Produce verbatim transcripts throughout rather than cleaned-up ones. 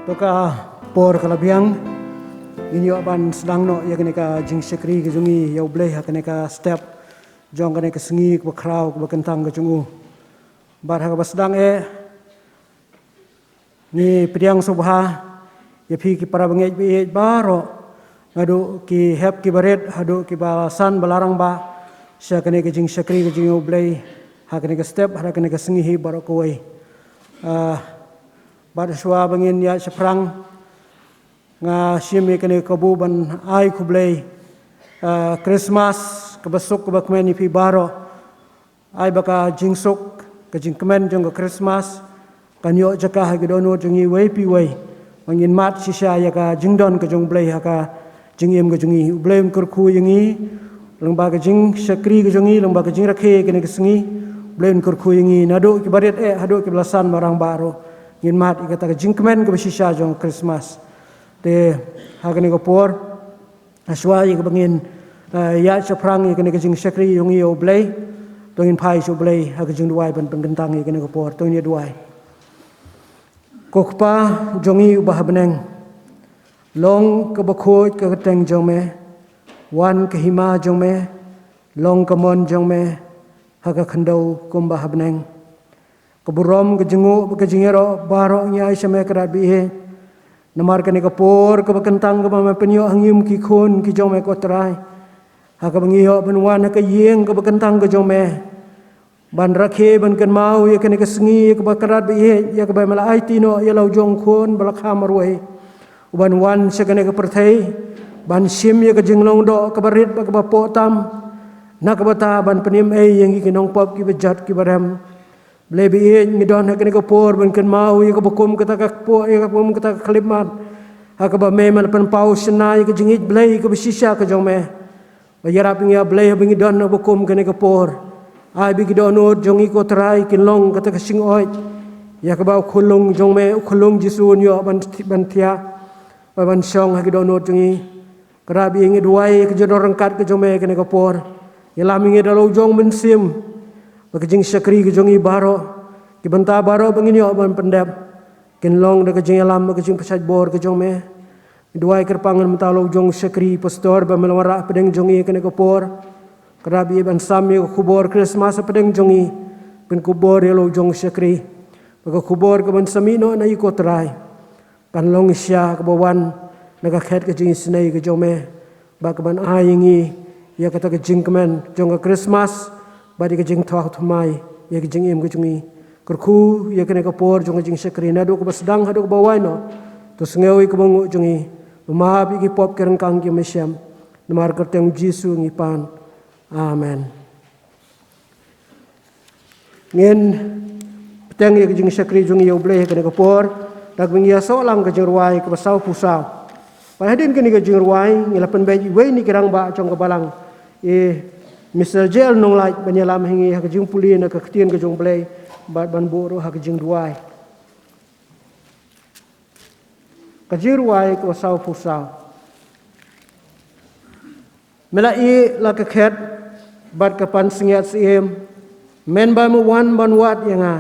To ka por ka la biang, ngin ïoh ban sdang noh ïa kane ka jingshakri ka jong ngi ïa U Blei ha kane ka step jong kane ka sngi kaba khraw kaba kyntang ka jong u. Bad ha kaba sdang eh, ngi pdiang sngewbha ïa phi ki para bangeit ba ïeit baroh, naduh ki hep ki barit haduh ki ba la san ba la rangbah sha kane ka jingshakri ka jong ngi ïa U Blei ha kane ka step, ha kane ka sngi hi baroh kawei. Ah, bad shuwa ba ngin ïaid shaphrang, nga shim ïa kane ka kabu ban ai khublei, ah, Christmas kaba suk kaba kmen ïa phi baroh. Ai ba ka jingsuk, ka jingkmen jong ka Christmas kan ïoh jaka ha ki dohnud jong ngi iwei pa iwei, ba ngin mad shisha ïa ka jingdon ka jong U Blei ha ka jingim ka jong ngi. U Blei un kyrkhu ïa ngi lyngba ka jingshakri ka jong ngi, lyngba ka jingrakhe kane ka sngi. U Blei un kyrkhu ïa ngi naduh ki barit eh haduh ki ba la san ba la rangbah ruh, ngin mad ïa kata ka jingkmen kaba shisha jong ka Christmas. Te ha kane ka por, ha shuwa ïa kaba ngin, eh, ïaid shaphrang ïa kane ka jingshakri jong ngi ïa U Blei, to ngin phai sha U Blei ha ka jingduwai ban pynkyntang ïa kane ka por. To ngin ïa duwai. Ko Kpa jong ngi uba ha bneng, long kaba khuid ka kyrteng jong me, wan ka hima jong me, long ka mon jong me ha ka khyndew kumba ha bneng. Ka burom, ka jingnguh, ka jingïaroh baroh ngi ai sha me, Kynrad baieit. Namar kane ka por kaba kyntang kaba me pynïoh ha ngi kum ki khun ki jong me, ko Trai, ha kaba ngi ïoh ban wan ha ka ïing kaba kyntang ka jong me, ban rakhe ban kynmaw ïa kane ka sngi kaba, Kynrad baieit, ïa kaba me la aiti noh ïa la u jong u khun ba la kha marwei, u ban wan sha kane ka pyrthei ban shim ïa ka jinglong doh kaba rit bad kaba poh tam, na ka bynta ban pynim ei ïa ngi ki nongpop kiba jot kiba rem. Blei baieit, ngi don ha kane ka por ban kynmaw ïa kaba kum kata ka kpoh, ïa kaba kum kata ka khyllipmat, ha kaba me me la pynpaw shynna ïa ka jingïeit Blei kaba shisha ka jong me. Ba ïarap ïa ngi, A Blei, haba ngi don ha kaba kum kane ka por. Ai ba ki dohnud jong ngi, ko Trai, kin long kata ka shyngkhuid ïa kaba u khyllung jong me, u khyllung Jisu, un ïoh ban, ban thiah, ban, ban shong ha ki dohnud jong ngi. Kynrad baieit, ngi duwai ïa ka jingdon ryngkat ka jong me ha kane ka por. Ïalam ïa ngi da la u jong u Mynsiem, ba ka jingshakri ka jong ngi baroh, ki bynta baroh ba ngin ïoh ban pyndep, kin long da ka jingïalam bad ka jingpynshait bor ka jong me. Ngi duwai kyrpang na ka bynta la u jong u shakri pastor ba me la wanrah hapdeng jong ngi ha kane ka por. Kynrad baieit, ban sam ïa ka khubor Christmas hapdeng jong ngi, pynkhubor ïa la u jong u shakri, ba ka khubor kaban sa mih noh na ngi, ko Trai, kan long shisha kaba wan na ka khet ka jingisynei ka jong me, ba kaban ai ïa ngi ïa kata ka jingkmen jong ka Christmas, bad ïa ka jingthaw thymmai ïa ka jingim ka jong ngi. Kyrkhu ïa kane ka por jong ka jingshakri, naduh kaba sdang haduh kaba wai noh. To sngew ïa ka bynguh jong ngi, ba map ïa ki pop ki ryngkang ki mynsiem. Namar kyrteng Jisu ngi pan. Amen. Ngin bteng ïa ka jingshakri jong ngi ïa U Blei ha kane ka por, da kaba ngin ïa snoh lang ka jingrwai kaba sawphew saw. Bad hadien kane ka jingrwai, ngi la pynbeit ïa uwei na ki rangbah jong ka balang, i Mister J L Nonglait, ban ïalam ha ngi ha ka jingpule na ka ktien ka jong U Blei, bad ban buh ruh ha ka jingduwai. Ka jingrwai kaba sawphew saw. Me la ïeh la ka khet bad ka pansngiat syiem, men ba me wan ban wad ïa nga.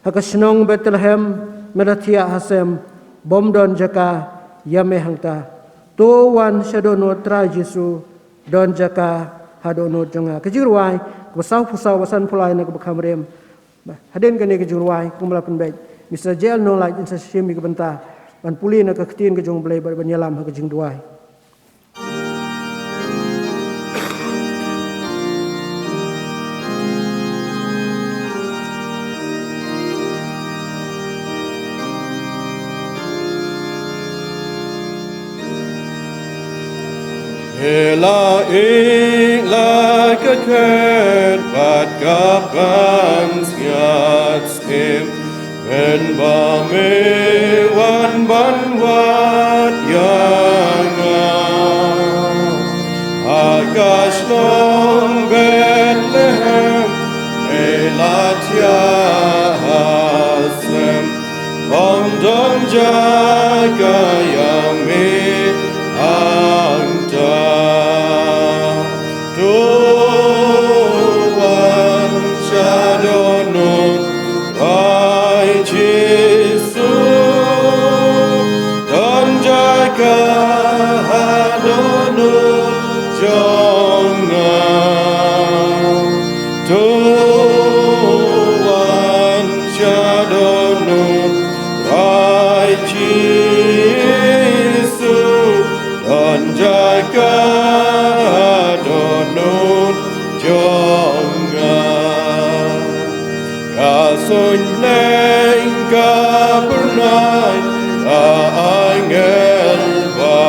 Ha ka shnong Bethlehem me la thiah ha sem, bym don jaka ïa me hangta. To wan sha dohnud, Trai Jisu, don jaka ha dohnud jong nga. Ka jingrwai kaba sawphew saw, ba sanphew lai na kaba kham rim. Hadien kane ka jingrwai, kumba la pynbeit, Mister J L Nonglait, in sa shim ïa ka bynta ban pule na ka ktien ka jong U Blei bad ban ïalam ha ka jingduwai. Me la ïeh la ka khet bad ka pansngiat syiem, men ba me wan ban wad ïa nga. Ha ka shnong Bethlehem me la thiah ha sem, bym don jaka ïa me hangta. To wan sha dohnud, Trai Jisu, Jisu, don jaka ha dohnud jong nga. Ka suiñ neng ka byrnai, ka angel ba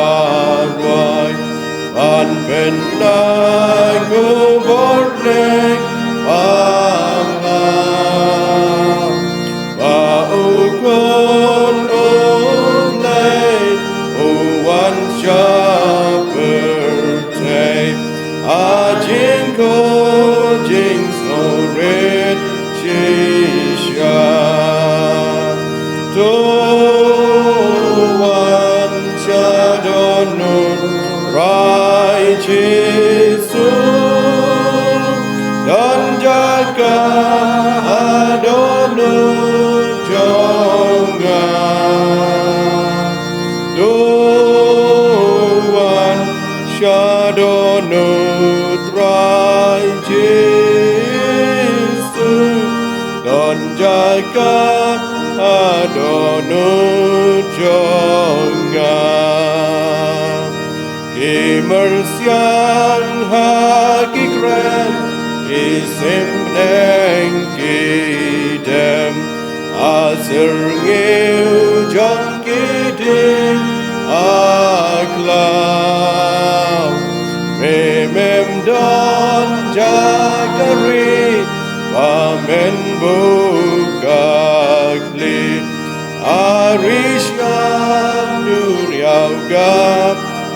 rwai, ban pynlait khubor leh ba nga. Ba u Khun u Blei u wan sha pyrthei, ha jingkhuid jingsngewrit shisha. To wan sha dohnud Trai Jisu, don jaka ha dohnud jong nga. To wan sha dohnud Trai Jisu, don jaka ha dohnud jong nga. Ki myrsiang ha ki kren, ki sim bneng ki dem, ha syrngiew jong ki dieng ha khlaw. Me mem don jaka ri, ba men buh ka khlieh, ha ri sha duriaw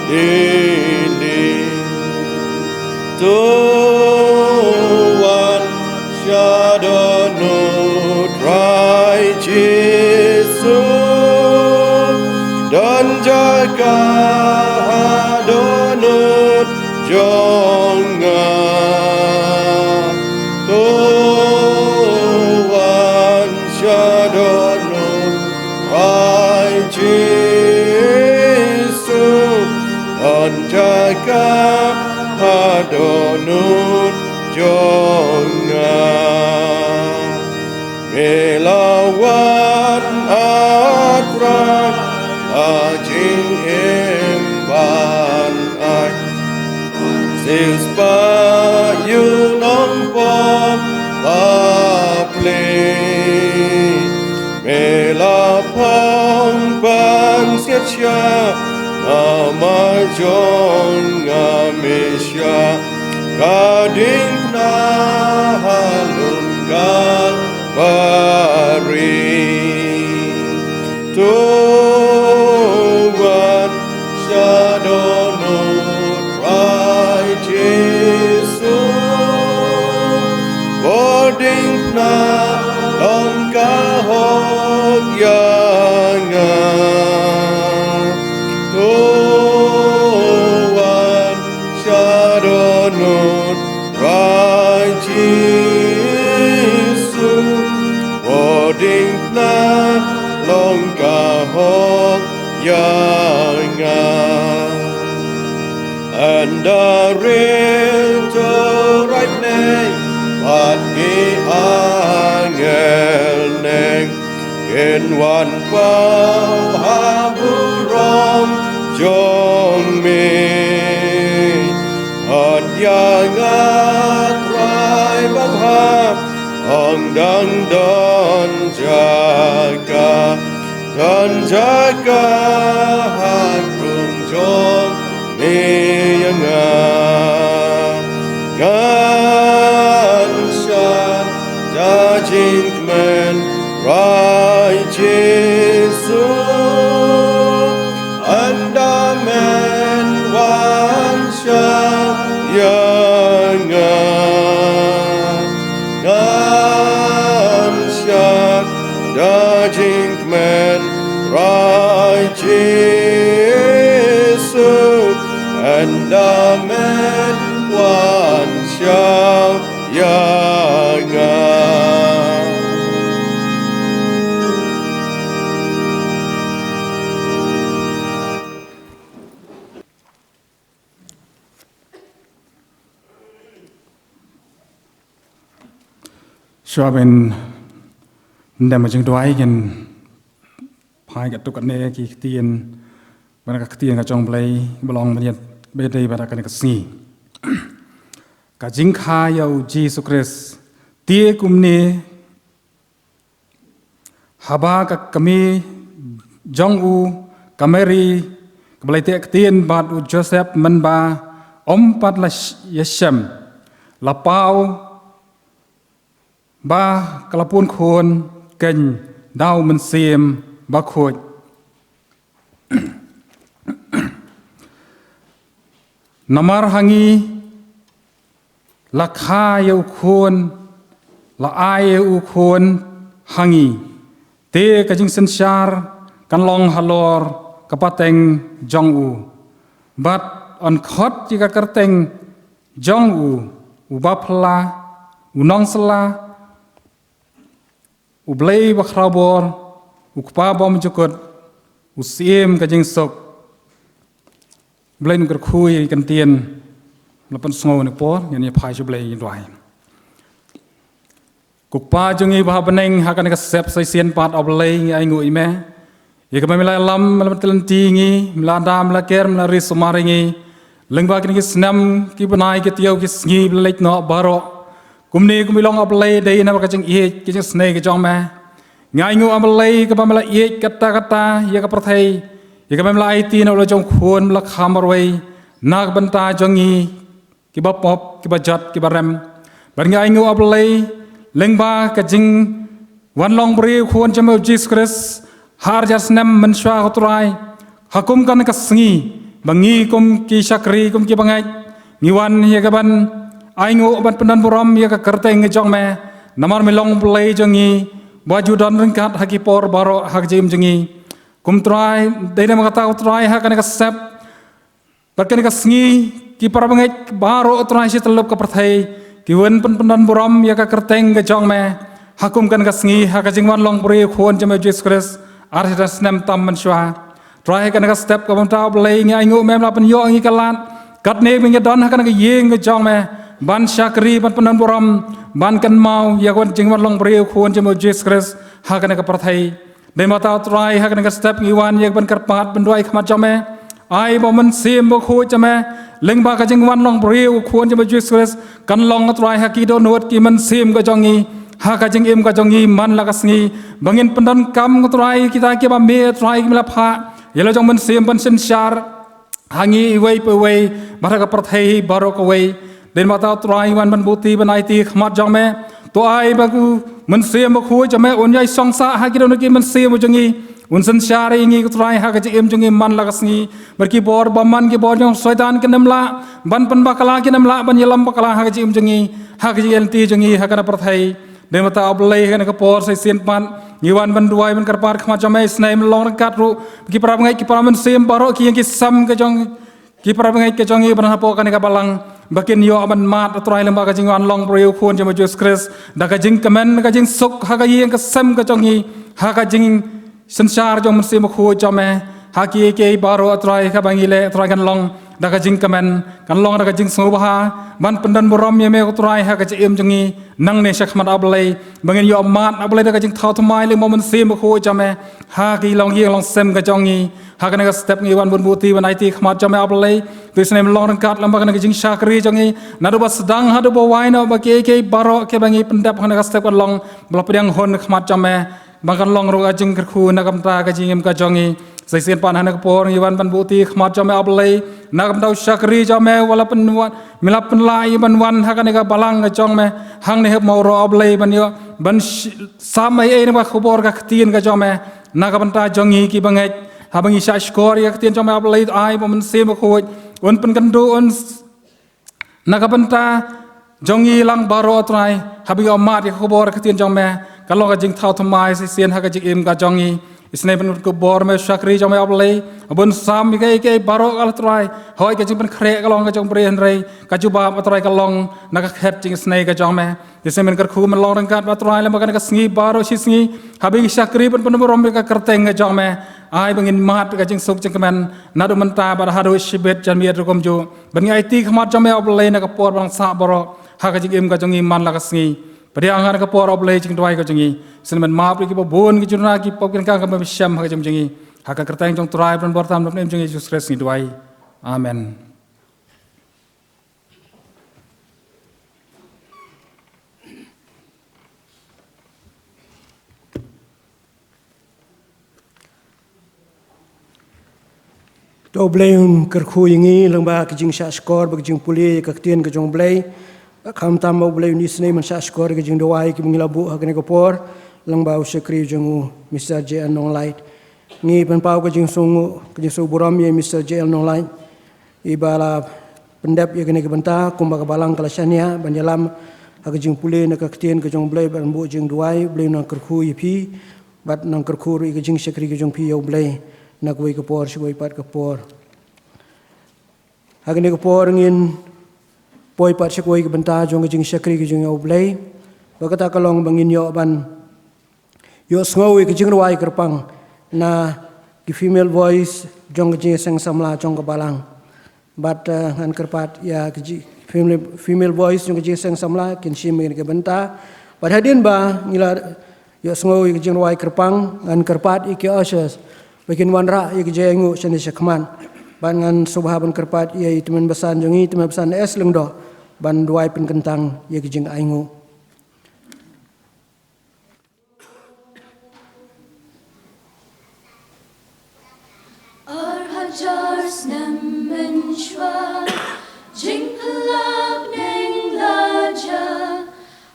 Galili. To wan sha dohnud Trai Jisu, don jaka ha dohnud jong nga. To wan sha dohnud Trai Jisu, don jaka ha dohnud jong nga. Me la wan, ah Trai, ha jingim ban ai, siewspah ïa u nongpop bapli. Me la phong pansngiat sha namar jong nga, me shah ka diengphna ha lum Kalbari. To wan sha dohnud Trai Jisu, bording phna long ka hok ïa nga. To wan sha dohnud Trai Jisu, bording phna long ka hok ïa nga. Ynda riew to rai bneng bad ki angel neng, kin wan paw ha burom jong me. Khot ïa nga Trai babha, ong dang don jaka, don jaka ha khun jong me ïa nga. Ngan shad da jingkmen Trai Jisu, ynda men wan shaw ïa nga. Ngan shad da jingkmen Trai Jisu, ynda men wan shaw ïa nga. Shuwa ban dem jingduwai, ngin Phai katto katne ki ktien, bad ka ktien ka jong U Blei ba long mynta, ba dei bad ha kane ka sngi. Ka jingkha ïa U Jisu Khrist. Te kumne, haba ka kmie jong u, ka Mari, kaba la ïateh ktien bad u Joseph mynba ym pat la sh-, ïashem, la paw ba ka la pun khun keiñ da U Mynsiem Bakhuid. Namar ha ngi la kha ïa u khun, la ai ïa u khun ha ngi. Te ka jingsynshar kan long halor ka pateng jong u. Bad yn khot ïa ka kyrteng jong u, u Bapla, u Nongsylla, U Blei Bakhrawbor, u Kpa Bymjukut, u Syiem ka jingsuk. U Blei un kyrkhu ïa ka ktien, la pynsngew ïa ka por, ngin ïa phai sha U Blei ngin duwai. Ko Kpa jong ngi ba ha bneng, ha kane ka step sa shisien pat, A Blei, ngi ainguh ïa me. Ïa kaba me la ïalam, me la pyntylli ïa ngi, me la da, me la ker, me la ri sumar ïa ngi. Lyngba kine ki snem, ki bnai, ki taïew, ki sngi ba la leit noh baroh. Kumne kum i long, A Blei, dei namar ka jingïeit, ka jingisynei ka jong me. Ngi ainguh, A Blei, kaba me la ïeit katta katta ïa ka pyrthei, ïa kaba me la aiti na u la jong khun, me la kha marwei na ka bynta jong ngi, kiba pop, kiba jot, kiba rem. Bad ngi ainguh, A Blei, lyngba ka jingwan long briew u Khun jong me U Jisu Khrist, ha ar hajar snem mynshuwa, ko Trai, ha kum kane ka sngi, ba ngi kum ki shakri, kum ki bangeit, ngi wan ïa kaban ainguh, ban pyndonburom ïa ka kyrteng ka jong me. Namar me long Blei jong ngi ba ju don ryngkat ha ki por baroh ha ka jingim jong ngi. Kum Trai, dei namar kata, ko Trai, ha kane ka step bad kane ka sngi, ki para bangeit baroh, Trai, shi tyllup ka pyrthei, ki wan pyn-, pyndonburom ïa ka kyrteng ka jong me ha kum kane ka sngi, ha ka jingwan long briew u Khun jong me U Jisu Khrist, ar hajar snem tam mynshuwa. Trai, ha kane ka step kaba mynta, A Blei, ngi ainguh, me la pynïoh ïa ngi ka lad, katne ba ngi don ha kane ka ïing ka jong me, ban shakri, ban pyndonburom, ban kynmaw ïa ka jingwan long briew u Khun jong me U Jisu Khrist ha kane ka pyrthei. Dei namar kata, Trai, ha kane ka step ngi wan ïa kaban kyrpad, ban duwai ha khmat jong me. Ai ba U Mynsiem Bakhuid jong me, lyngba ka jingwan long briew u Khun jong me U Jisu Khrist, kan long, Trai, ha ki dohnud, ki mynsiem ka jong ngi, ha ka jingim ka jong ngi man la ka sngi, ba ngin pyndonkam, Trai, kita kiba me, Trai, ki me la phah ïa la jong Mynsiem ban synshar ha ngi iwei pa iwei, bad ha ka pyrthei baroh kawei. Dei namar kata, Trai, wan ban buti, ban aiti ha khmat jong me. To ai ba U Mynsiem Bakhuid jong me un ïai song sah ha ki dohnud, ki mynsiem jong ngi, un synshar ïa ngi, ko Trai, ha ka jingim jong ngi man la ka sngi. Bad ki bor bymman, ki bor jong u Soitan, kin ym lah ban pynbakla, kin ym lah ban ïalam bakla ha ka jingim jong ngi, ha ka jingïaid lynti jong ngi ha kane ka pyrthei. Dei namar kata, A Blei, ha kane ka por sa shisien pat, ngi wan ban duwai, ban kyrpad ha khmat jong me. Isynei me long ryngkat ruh ki para bangeit, ki para mynsiem baroh, ki ïing ki sem ka jong, ki para bangeit ka jong ngi ba don hapoh kane ka balang, ba kin ïoh ban mad, Trai, lyngba ka jingwan long briew u Khun jong me U Jisu Khrist, da ka jingkmen, ka jingsuk ha ka ïing ka sem ka jong ngi, ha ka jingsynshar jong U Mynsiem Bakhuid jong me. Ha kiei kiei baroh, Trai, kaba ngi leh, Trai, kan long da ka jingkmen, kan long da ka jingsngewbha, ban pyndonburom ïa me, ko Trai, ha ka jingim jong ngi, nangne sha khmat, A Blei, ba ngin ïoh mad, A Blei, da ka jingthaw thymmai lyngba U Mynsiem Bakhuid jong me ha ki longïing longsem ka jong ngi. Ha kane ka step ngi wan ban buti, ban aiti ha khmat jong me, A Blei. To isynei me long ryngkat lem bad kane ka jingshakri jong ngi, naduh ba sdang haduh ba wai noh, ba kiei kiei baroh kiba ngi pyndep ha kane ka step kan long ba la pdiang hun ha khmat jong me, ba kan long ruh ka jingkyrkhu na ka bynta ka jingim ka jong ngi. Sa shisien pat ha kane ka por ngi wan ban buti ha khmat jong me, A Blei, na ka bynta u shakri jong me, uba la pynwan, me la pynlah ïa u ban wan ha kane ka balang ka jong me, hangne ha Mawroh, A Blei, ban ïoh ban sh-, sam ei ei na ka khubor ka ktien ka jong me, na ka bynta jong ngi ki bangeit. Haba ngi shahshkor ïa ka ktien jong me, A Blei, ai ba U Mynsiem Bakhuid un pynkynduh, un s-, na ka bynta jong ngi lang baroh, Trai, haba ngi ïoh mad ïa ka khubor ka ktien jong me, kan long ka jingthaw thymmai sa shisien ha ka jingim ka jong ngi. Isynei ban pynkupbor me u shakri jong me, A Blei, ba un sam ïa kiei kiei baroh, A Trai. Hooid, ka jingpynkhreh ka long ka jong u briew, hynrei ka jubab, A Trai, ka long na ka khet jingisynei ka jong me. Te isynei men kyrkhu, men long ryngkat, A Trai, lem bad kane ka sngi baroh shi sngi, haba ngi shakri ban pyndonburom ïa ka kyrteng ka jong me. Ai ba ngin mad ka jingsuk jingkmen naduh mynta bad haduh shibit janmiet ruh kumjuh. Bad ngi aiti ha khmat jong me, A Blei, na ka por ba la sah baroh ha ka jingim ka jong ngi man la ka sngi. Pdiang ha kane ka por, O Blei, jingduwai ka jong ngi. Sngewbha map ïa kiba bun ki jingduna, ki pop ki jingkam, kaba shem ha ka jong ngi. Ha ka kyrteng jong U Trai bad U Nongpynlong ngi, jong U Jisu Khrist ngi duwai. Amen. To U Blei un kyrkhu ïa ngi lyngba ka jingshahshkor bad ka jingpule ïa ka ktien ka jong U Blei. Khamtam ba U Blei un isynei ban shahshkor ïa ka jingduwai kiba ngi la buh ha kane ka por lyngba u shakri jong u Mister J L Nonglait. Ngi pynpaw ka jingsngew, ka jingsngew burom ïa Mister J L Nonglait, iba la pyndep ïa kane ka bynta kumba ka balang ka la shaniah ban ïalam ha ka jingpule na ka ktien ka jong U Blei bad ban buh jingduwai. U Blei un nang kyrkhu ïa phi bad nang kyrkhu ruh ïa ka jingshakri ka jong phi ïa U Blei na kawei ka por sha kawei pat ka por. Ha kane ka por ngin poi pat sha kawei ka bynta jong ka jingshakri ka jong ïa U Blei. Bad kata ka long ba ngin ïoh ban ïohsngew ïa ka jingrwai kyrpang na ki female voice jong ka Jingïaseng Samla jong ka balang. Bad, eh, ngan kyrpad ïa ka ji-, female, female voice jong ka Jingïaseng Samla kin shim ïa ka bynta. Bad hadien ba ngi la ïohsngew ïa ka jingrwai kyrpang, ngan kyrpad ïa ki ushers ba kin wanrah ïa ka jingainguh shane shakhmat. Bad ngan sngewbha ban kyrpad ïa i Tymmen Basan jong ngi, Tymmen Basan S Lyngdoh, ban duwai pynkyntang ïa ka jingainguh. Ar hajar snem mynshuwa, jingpyllait neng la jia,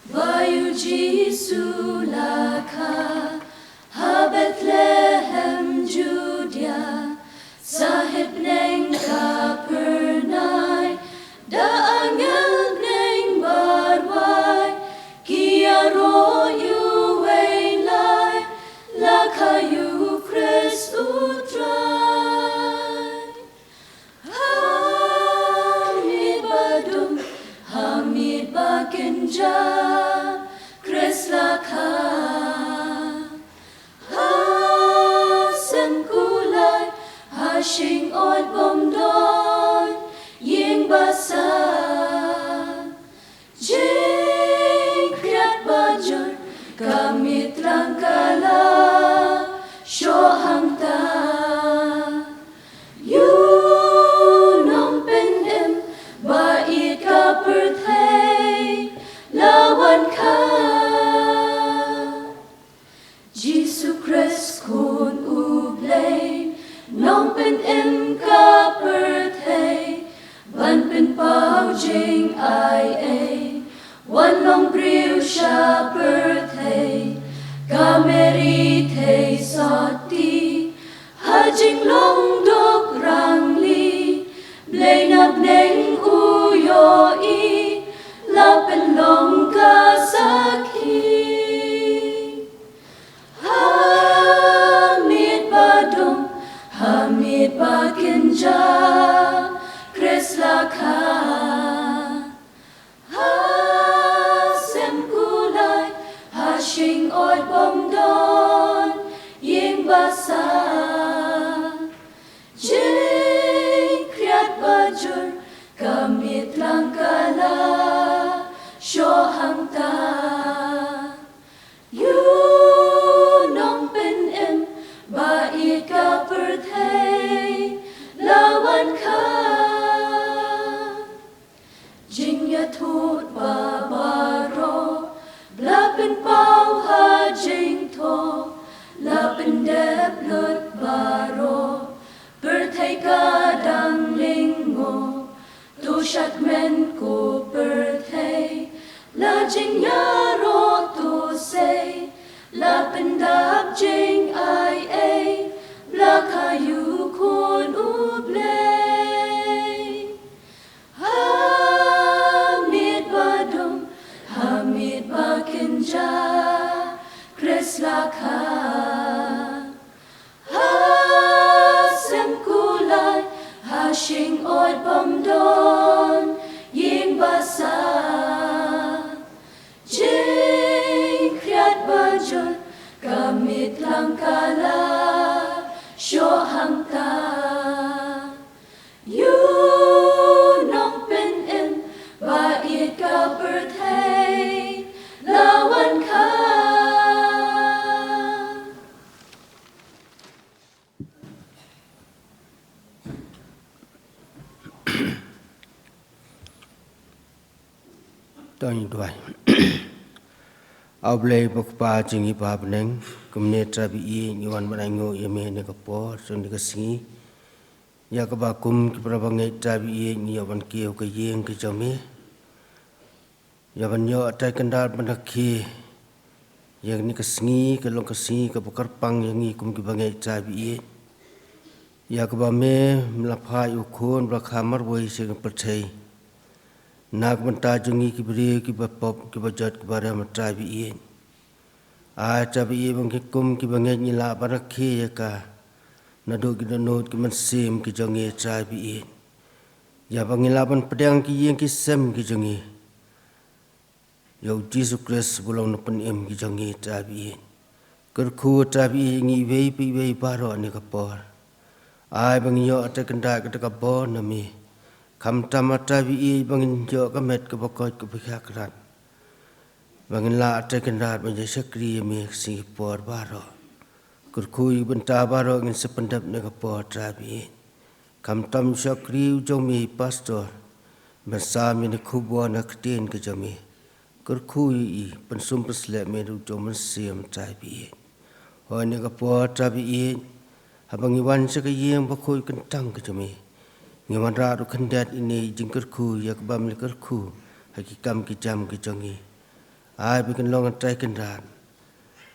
ba ïa u Jisu la kha ha Bethlehem Judia. Sahit neng ka phyrnai da angel neng barwai, ki ïaroh ïa uwei lai, la kha ïa u Khrist U Trai. Ha miet ba dum, ha miet ba kynja, Khrist la kha. Ha sem kulai, ha shyngoid bym don ïing basa. Jingkhriat ba jur, ka miet lang ka la shoh hangta. Ïa u Nongpynim ba ïeit ka pyrthei la wan kha. Jisu Khrist Khun U Blei, Nongpynim ka pyrthei, ban pynpaw jingai ei, wan long briew sha pyrthei. Ka Meri thei sotti, ha jinglong duk rangli, Blei na bneng u ïohi, la pynlong ka sakhi. Ha miet ba dum, ha miet ba kynja, Khrist la kha. Ha sem kulai, ha shyngoid bym don ïing basa. Jingkhriat ba jur, ka miet lang ka la shoh hangta. Ïa u Nongpynim ba ïeit ka pyrthei la wan kha. Jingïathuh ba baroh la pynpaw ha jingthoh, la pyndep lut baroh, pyrthei ka dang lyngngoh. To shad kmen ko pyrthei, la jingïaroh to sei, la pyndap jingai ei, la kha ïa u Khun U Blei. Ha miet ba dum, ha miet ba kynja, Khrist la kha. Ha sem kulai, ha shyngoid bym don ïing basa. Jingkhriat ba jur, ka miet lang ka la shoh hangta. Ïa u Nongpynim ba ïeit ka pyrthei la Ngi duwai. A U Blei ba U Kpa jong ngi ba ha bneng, kumne Trai ba ïeit ngi wan ban ainguh ïa me ha kane ka por, ha kane ka sngi. Ïa kaba kum ki para bangeit Trai ba ïeit ngi ïoh ban kiew ha ka ïing ka jong me. Ïa ban ïoh Trai Kynrad ban rakhe ïa kane ka sngi, ka long ka sngi kaba kyrpang ïa ngi kum ki bangeit Trai ba ïeit. Ïa kaba me, me la phah ïa u Khun ba la kha marwei sha ka pyrthei. Na ka bynta jong ngi ki briew kiba pop, kiba jot, kiba rem, Trai ba ïeit. Ai Trai ba ïeit ba ngi kum ki bangeit ngi lah ban rakhe ïa ka naduh ki dohnud ki mynsiem ki jong ngi Trai ba ïeit. Ïa ba ngi lah ban pdiang ki ïing ki sem ki jong ngi ïa U Jisu Khrist ba long Nongpynim ki jong ngi Trai ba ïeit. Kyrkhu Trai ba ïeit ngi iwei pa iwei baroh ha kane ka por. Ai ba ngin ïoh Trai Kynrad kata ka bor na me. Khamtam Trai ba ïeit ba ngin ïoh ka met kaba koit kaba shakrat. Ba ngin lah Trai Kynrad ban ïa shakri ïa me ha ka sngi ka por baroh. Kyrkhu ïa ki bynta baroh ngin sa pyndep ha kane ka por Trai ba ïeit. Khamtam u shakri u jong me pastor ban sam ïa kane ka khubor na ka ktien ka jong me. Kyrkhu ïa i, pynsum pynsleh me da u jong u Mynsiem Trai ba ïeit. Hooid ha kane ka por Trai ba ïeit, haba ngi wan sha ka ïing bakhuid kyntang ka jong me, ngi wanrah ruh khyndiat ïa kane ka jingkyrkhu ïa kaba me la kyrkhu ha ki kam ki jam ki jong ngi. Ai ba kin long Trai Kynrad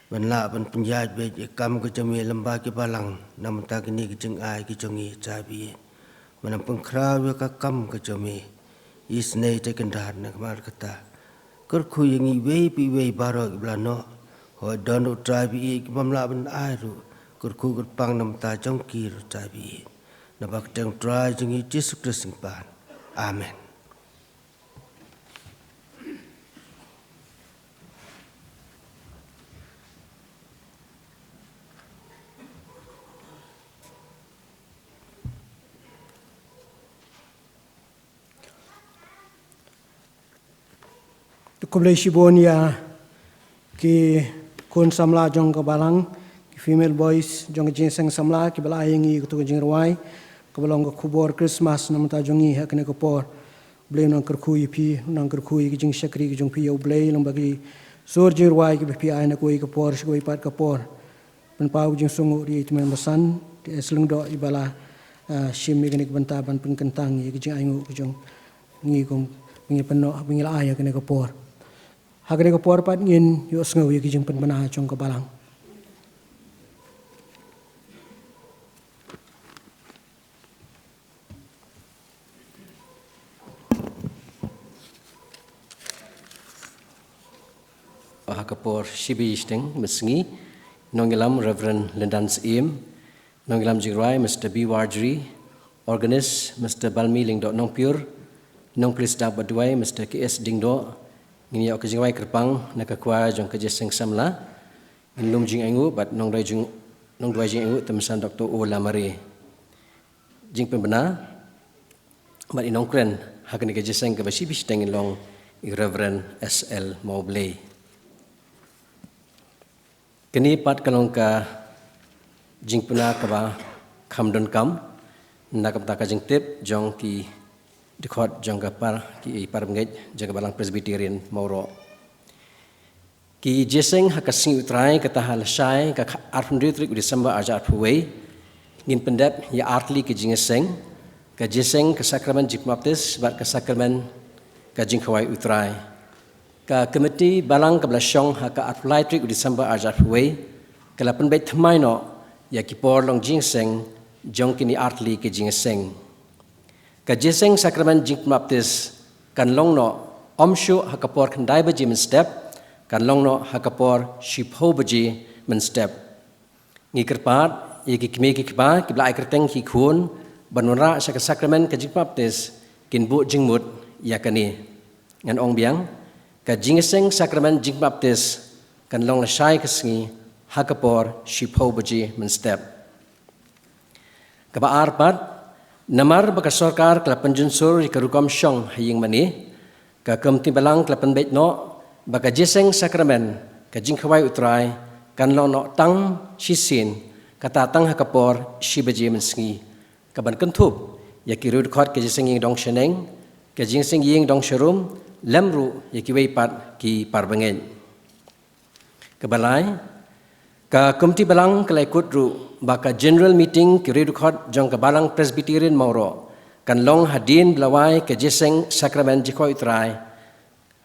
ban lah ban pynïaid beit ïa ka kam ka jong me lyngba ki balang na ka bynta kine ki jingai ki jong ngi Trai ba ïeit. Ban nang pynkhraw ïa ka kam ka jong me. Isynei Trai Kynrad namar kata. Kyrkhu ïa ngi iwei pa iwei baroh kiba la noh. Hooid don ruh Trai ba ïeit kibym lah ban ai ruh. Kyrkhu kyrpang na ka bynta jong ki ruh Trai ba ïeit. Naba ka kyrteng Trai jong ngi Jisu Khrist ngi pan. Amen. Te khublei shibun ïa ki khun samla jong ka balang, ki female voice jong ka jingïaseng samla, kiba la ai ïa ngi katto ka jingrwai kaba long ka khubor Christmas na ka bynta jong ngi ha kane ka por. Blei un nang kyrkhu ïa phi, un nang kyrkhu ïa ki jingshakri ki jong phi ïa U Blei lyngba ki sur jingrwai kiba phi ai na kawei ka por sha kawei pat ka por. Pynpaw ka jingsngewnguh ïa i Tymmen Basan, te S Lyngdoh iba la, ah, shim ïa kane ka bynta ban pynkyntang ïa ki jingainguh ki jong ngi kum ba ngi pynnoh, ba ngi la ai ha kane ka por. Ha kane ka por pat ngin ïohsngew ïa ki jingpynbna jong ka balang. Ha ka por shi baje shiteng mynsngi, nongïalam Reverend Lyndan Syiem, nongïalam jingrwai Mister B Warjri, organist Mister Balmi Lyngdoh Nongpyiur, nongpule sdang bad duwai Mister K S Diengdoh, ngin ïoh ka jingrwai kyrpang na ka kwai jong ka jingïaseng samla, ngin lum jingainguh bad nongduwai jing, nongduwai jingainguh Tymmen Basan Doctor O Lamare. Jingpynbna bad i nongkren ha kane ka jingïaseng kaba shi baje shiteng in long i Reverend S L Mawblei. Kane pat ka long ka jingpynbna kaba kham donkam na ka bynta ka jingtip jong ki dkhot jong ka par, ki para bangeit jong ka Balang Presbyterian Mawroh. Ki jingïaseng ha ka sngi U Trai kata ha lashai ka kha-, arphew hynriew tarik u December arhajar arphew wei, ngin pyndep ïa artylli ki jingïaseng, ka jingïaseng ka sakramen jingpynbaptis bad ka sakramen ka jingkhawai U Trai. Ka komiti balang kaba la shong ha ka arphew lai tarik u December arhajar arphew wei, ka la pynbeit thymmai noh ïa ki por long jingïaseng jong kine artylli ki jingïaseng. Ka jingïaseng sakramen jingpynbaptis kan long noh ym shuh ha ka por khyndai baje mynstep, kan long noh ha ka por shiphew baje mynstep. Ngi kyrpad ïa ki kmie ki kpa kiba la ai kyrteng ki khun ban wanrah sha ka sakramen ka jingpynbaptis kin buh jingmut ïa kane. Ngan ong biang, ka jingïaseng sakramen jingpynbaptis kan long lashai ka sngi ha ka por shiphew baje mynstep. Kaba ar pat, namar ba ka sorkar ka la pynjynsur ïa ka rukom shong ha ïing mane, ka komiti balang ka la pynbeit noh ba ka jingïaseng sakramen ka jingkhawai U Trai kan long noh tang shisien, kata tang ha ka por shi baje mynsngi, kaban kynthup ïa ki riewdkhot ka jingïaseng ïing dong shaneng, ka jingïaseng ïing dong sharum, lem ruh ïa kiwei pat ki parabangeit. Kaba lai, ka Komiti Balang ka la ïakut ruh ba ka General Meeting ki riewdkhot jong ka Balang Presbyterian Mawroh kan long hadien ba la wai ka jingïaseng Sakramen Jingkhawai U Trai.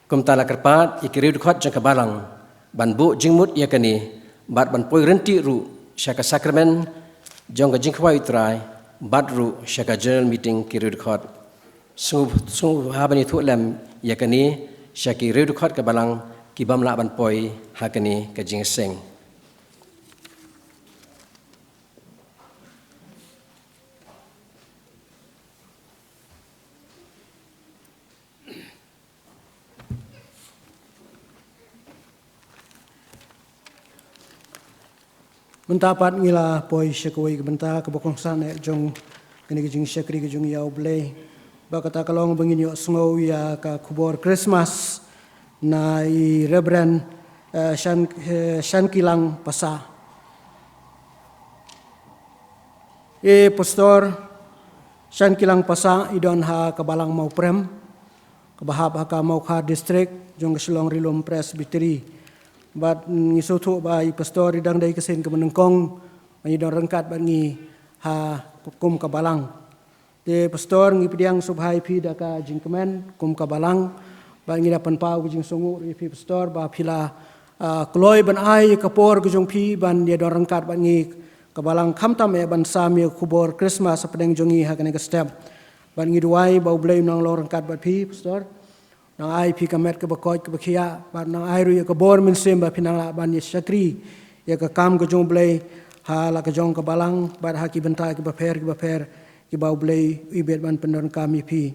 Kumta la kyrpad ïa ki riewdkhot jong ka Balang ban buh jingmut ïa kane bad ban poi ryntih ruh sha ka Sakramen jong ka Jingkhawai U Trai bad ruh sha ka General Meeting ki riewdkhot. Sngewbha, sngewbha ban ïathuh lem ïa kane sha ki riewdkhot ka Balang ki bym lah ban poi ha kane ka jingïaseng. Mynta pat ngi la poi sha kawei ka bynta kaba kongsan eh jong kane ka jingshakri ka jong ïa U Blei. Ba kata ka long ba ngin ïohsngew ïa ka khubor Christmas na i Reverend, eh, Shan, eh, Shankilang Pasa. I Pastor Shankilang Pasa i don ha ka Balang Mawprem, kaba hap ha ka Mawkhar District, jong ka Shillong Rilum Presbytery. Bad ngi sngewthuh ba i Pastor i dang dei ka sien kaba nyngkong ba i don ryngkat bad ngi ha kum ka Balang. Te Pastor, ngi pdiang sngewbha ïa phi da ka jingkmen kum ka Balang. Bad ngi da pynpaw ka jingsngewnguh ïa phi Pastor ba phi la, ah, kloi ban ai ka por ka jong phi ban ïa don ryngkat bad ngi ka Balang, khamtam eh ban sam ïa ka khubor Christmas hapdeng jong ngi ha kane ka step. Bad ngi duwai ba U Blei un nang long ryngkat bad phi Pastor. Nang ai phi ka met kaba koit kaba khiah, bad nang ai ruh ïa ka bor mynsiem ba phi nang lah ban ïa shakri ïa ka kam ka jong U Blei ha la ka jong ka Balang, bad ha ki bynta kiba pher kiba pher kiba U Blei u ibit ban pyndonkam ïa phi.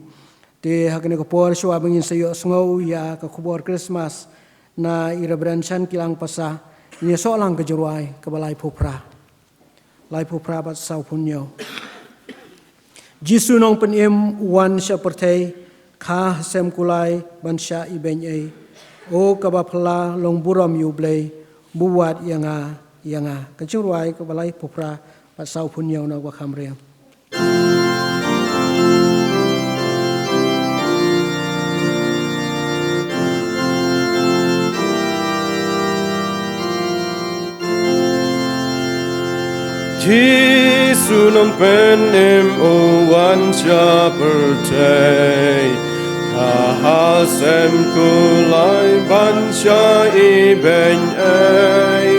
Te ha kane ka por shuwa ba ngin sa ïohsngew ïa ka khubor Christmas na i Reverend Shankilang Pasa, ngin ïa soh lang ka jingrwai kaba laiphew phra. Laiphew phra bad sawphew hynñiew. Jisu Nongpynim u wan sha pyrthei, kha ha sem kulai ban shah ibeiñ ei. O kaba phylla long burom ïa U Blei, buh wad ïa nga, ïa nga. Ka jingrwai kaba laiphew phra bad sawphew hynñiew na kaba kham riam. Jisu Nongpynim u wan sha pyrthei, kha ha sem kulai ban shah ibeiñ ei.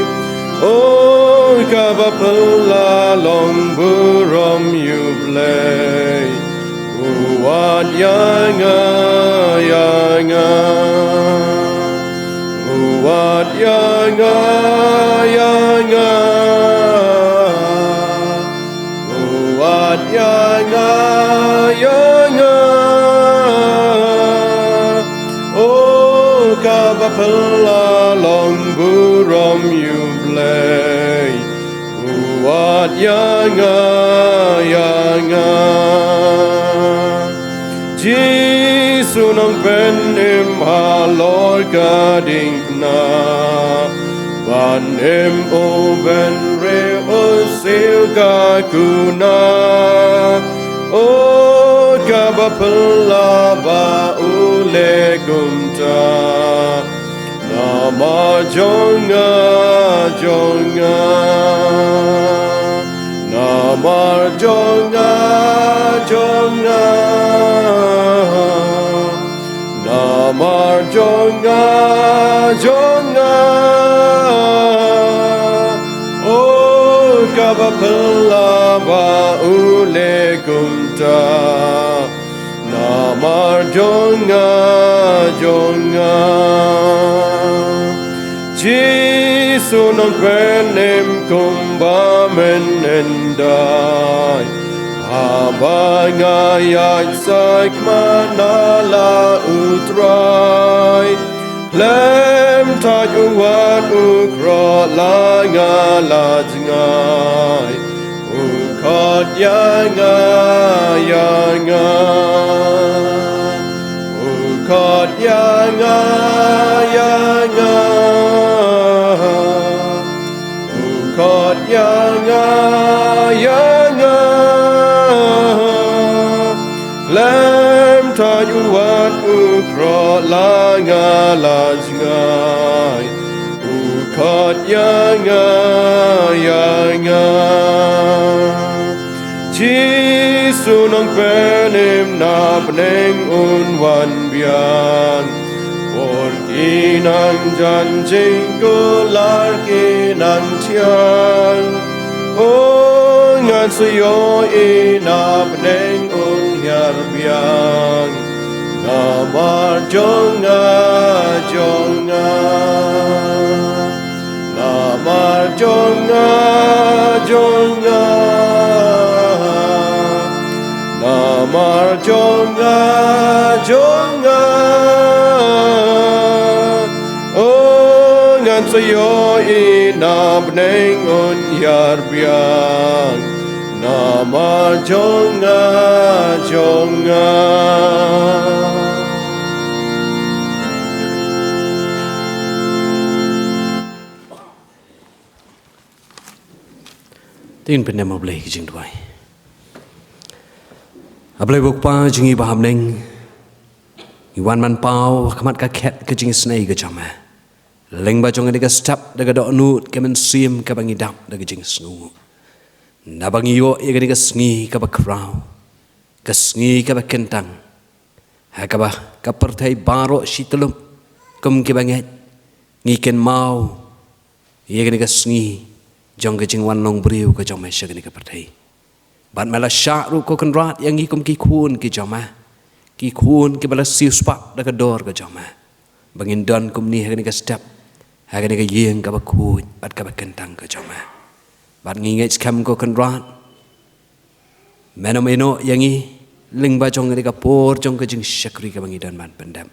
O kaba phylla long burom ïa U Blei, buh wad ïa nga, ïa nga. Buh wad ïa nga, ïa nga. Buh wad ïa nga, ïa nga. O kaba phylla long burom ïa U Blei, buh wad ïa nga, ïa nga. Jisu Nongpynim halor ka diengphna, ban im u bynriew u siew ka kuna. O kaba phylla ba u leh kumta, namar jong nga, jong nga. Namar jong nga, jong nga. Namar jong nga, jong nga. O kaba phylla ba u leh kumta, namar jong nga, jong nga. Jisu Nongpynim kumba men hyndai, haba nga ïaid sha khmat na la U Trai. Khlem thait u wat u khroh la nga la jngai, u khot ïa nga, ïa nga. U khot ïa nga, ïa nga. U khot ïa nga, ïa nga. Khlem thait u wat u Rot la nga la jngai, u khot ïa nga, ïa nga. Jisu Nongpynim, na bneng un wan biang. Por ki nang jan jingkular ki nang thiang. O ngan sa ïohi na bneng un hiar biang. Namar jong nga, jong nga. Namar jong nga, jong nga. Namar jong nga, jong nga. O ngan sa ïohi na bneng un hiar biang. Namar jong nga, jong nga. Te ngin pyndem ha U Blei ki jingduwai. A Blei U Kpa jong ngi ba ha bneng, ngi wan ban paw ha khmat ka khet ka jingisynei ka jong me. Lyngba jong kane ka step da ka dohnud ka mynsiem kaba ngi dap da ka jingsngew. Naba ngi ïoh ïa kane ka sngi kaba khraw, ka sngi kaba kyntang, ha kaba ka pyrthei baroh shi tyllup kum kiba ngeit ngi kynmaw ïa kane ka sngi jong ka jingwan long briew ka jong me sha kane ka pyrthei. Bad me la shah ruh ko Kynrad ïa ngi kum ki khun ki jong me, ki khun kiba la siewspah da ka dor ka jong me, ba ngin don kumne ha kane ka step, ha kane ka ïing kaba khuid bad kaba kyntang ka jong me. Bad ngi ngeit skhem ko Kynrad, men ym ïehnoh ïa ngi lyngba jong kane ka por jong ka jingshakri kaba ngi don ban pyndep.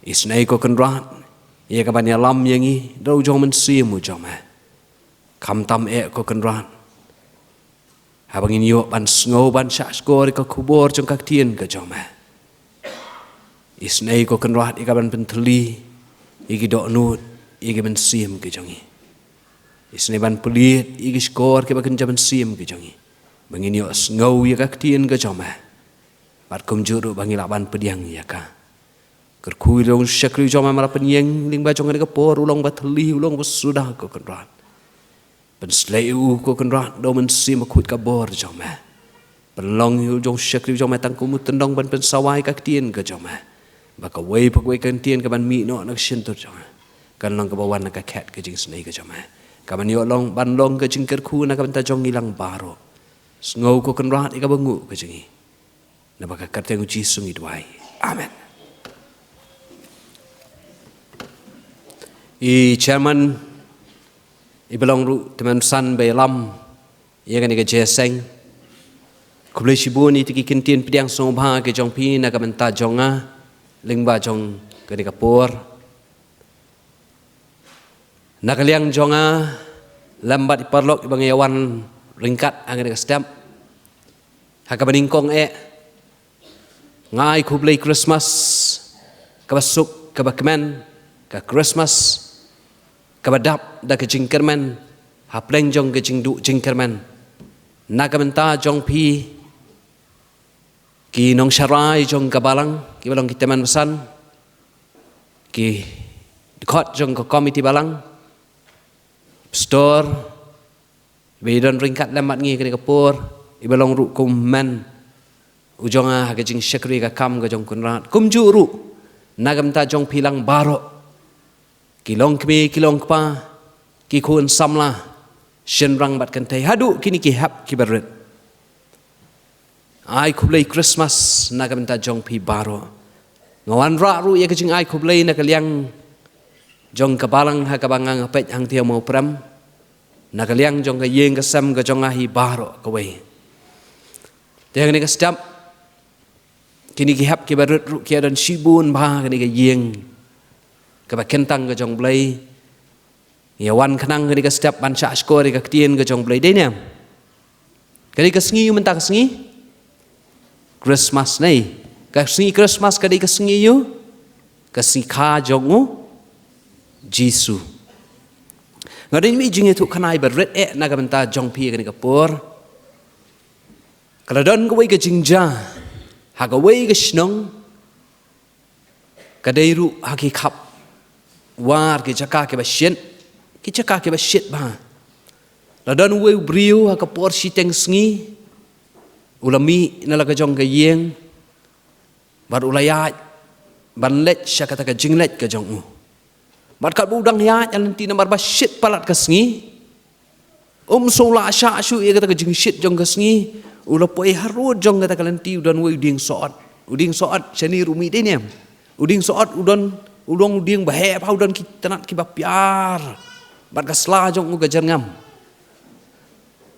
Isynei ko Kynrad ïa kaban ïalam ïa ngi da u jong u Mynsiem u jong me. Khamtam eh ko Kynrad, haba ngin ïoh ban sngew ban shahshkor ïa ka khubor jong ka ktien ka jong me. Isynei ko Kynrad ïa kaban pynthylli ïa ki dohnud, ïa ki mynsiem ki jong ngi. Isynei ban plie ïa ki shkor kiba kynja mynsiem ki jong ngi, ba ngin ïoh sngew ïa ka ktien ka jong me. Bad kumjuh ruh ba ngi lah ban pdiang ïa ka. Kyrkhu ïa u jong u shakri jong me ba la pynïeng lyngba jong kane ka por, u long ba thylli, u long ba suda ko Kynrad. Pynshlei ïa u ko Kynrad da u Mynsiem Bakhuid ka bor jong me. Pynlong ïa u jong u shakri jong me tang kum u tyndong ban pynsawa ïa ka ktien ka jong me, ba kawei pa kawei ka ktien kaban mih noh na ka shyntur jong nga kan long kaba wan na ka khet ka jingisynei ka jong me, kaban ïoh long ban long ka jingkyrkhu na ka bynta jong ngi lang baroh. Sngew ko Kynrad ïa kaba nguh ka jong ngi. Naba ka kyrteng u Jisu ngi duwai. Amen. I chairman, i ba long ruh tymmen basan ba ïalam ïa kane ka jingïaseng. Khublei shibun ïa kita ki kyntien pdiang sngewbha ki jong phi na ka bynta jong nga lyngba jong kane ka por. Na ka liang jong nga lem bad i paralok iba nga ïa wan ryngkat ha kane ka step, ha kaba nyngkong eh nga ai khublei Christmas kaba suk kaba kmen, ka Christmas kaba dap da ka jingkyrmen hapdeng jong ka jingduh jingkyrmen na ka bynta jong phi ki nongsharai jong ka balang, kiba long ki tymmen basan, ki dkhot jong ka komiti balang, pastor, iba ïadon ryngkat lem bad ngi ha kane ka por, iba long ruh kum u kmen u jong nga ha ka jingshakri ka kam ka jong u Kynrad. Kumjuh ruh na ka bynta jong phi lang baroh, ki longkmie ki longkpa, ki khun samla, shynrang bad kynthei, haduh kine ki hep kiba rit. Ai khublei Christmas na ka bynta jong phi baroh. Nga wanrah ruh ïa ka jingai khublei na ka liang jong ka balang ha kaba nga nga peit hangtei ha Mawprem, na ka liang jong ka ïing ka sem ka jong nga hi baroh kawei. Te ha kane ka step, kine ki hep kiba rit ruh ki ïa don shibun bha ha kane ka ïing kaba kyntang ka jong u Blei. Ïa wan khnang kane ka step ban shahshkor ïa ka ktien ka jong u Blei, dei ne em? Ka dei ka sngi ïa u mynta, ka sngi Christmas ne. Ka sngi Christmas ka dei ka sngi ïa u, ka sngi kha jong u Jisu. Nga dei mih jingïathuh khnai ba rit eh na ka bynta jong phi ha kane ka por. Ka la don kawei ka jingjia ha kawei ka shnong, Ka dei ruh ha ki khap war, ki jaka kiba shit, ki jaka kiba shit bha. La don uwei u briew ha ka por shiteng sngi, u la mih na la ka jong ka ïing, bad u la ïaid ban leit sha kata ka jingleit ka jong u. Bad katba u dang ïaid ha lynti, namar ba shit palat ka sngi, um sngewlah shah shuh ïa kata ka jingshit jong ka sngi, u la poi harud jong kata ka lynti, u don uwei u dieng sohot. U dieng sohot shane ruh mih dei ne em? U dieng sohot u don, u long u dieng ba heh bha, u don ki tnat kiba pher, bad ka sla jong u ka jyrngam.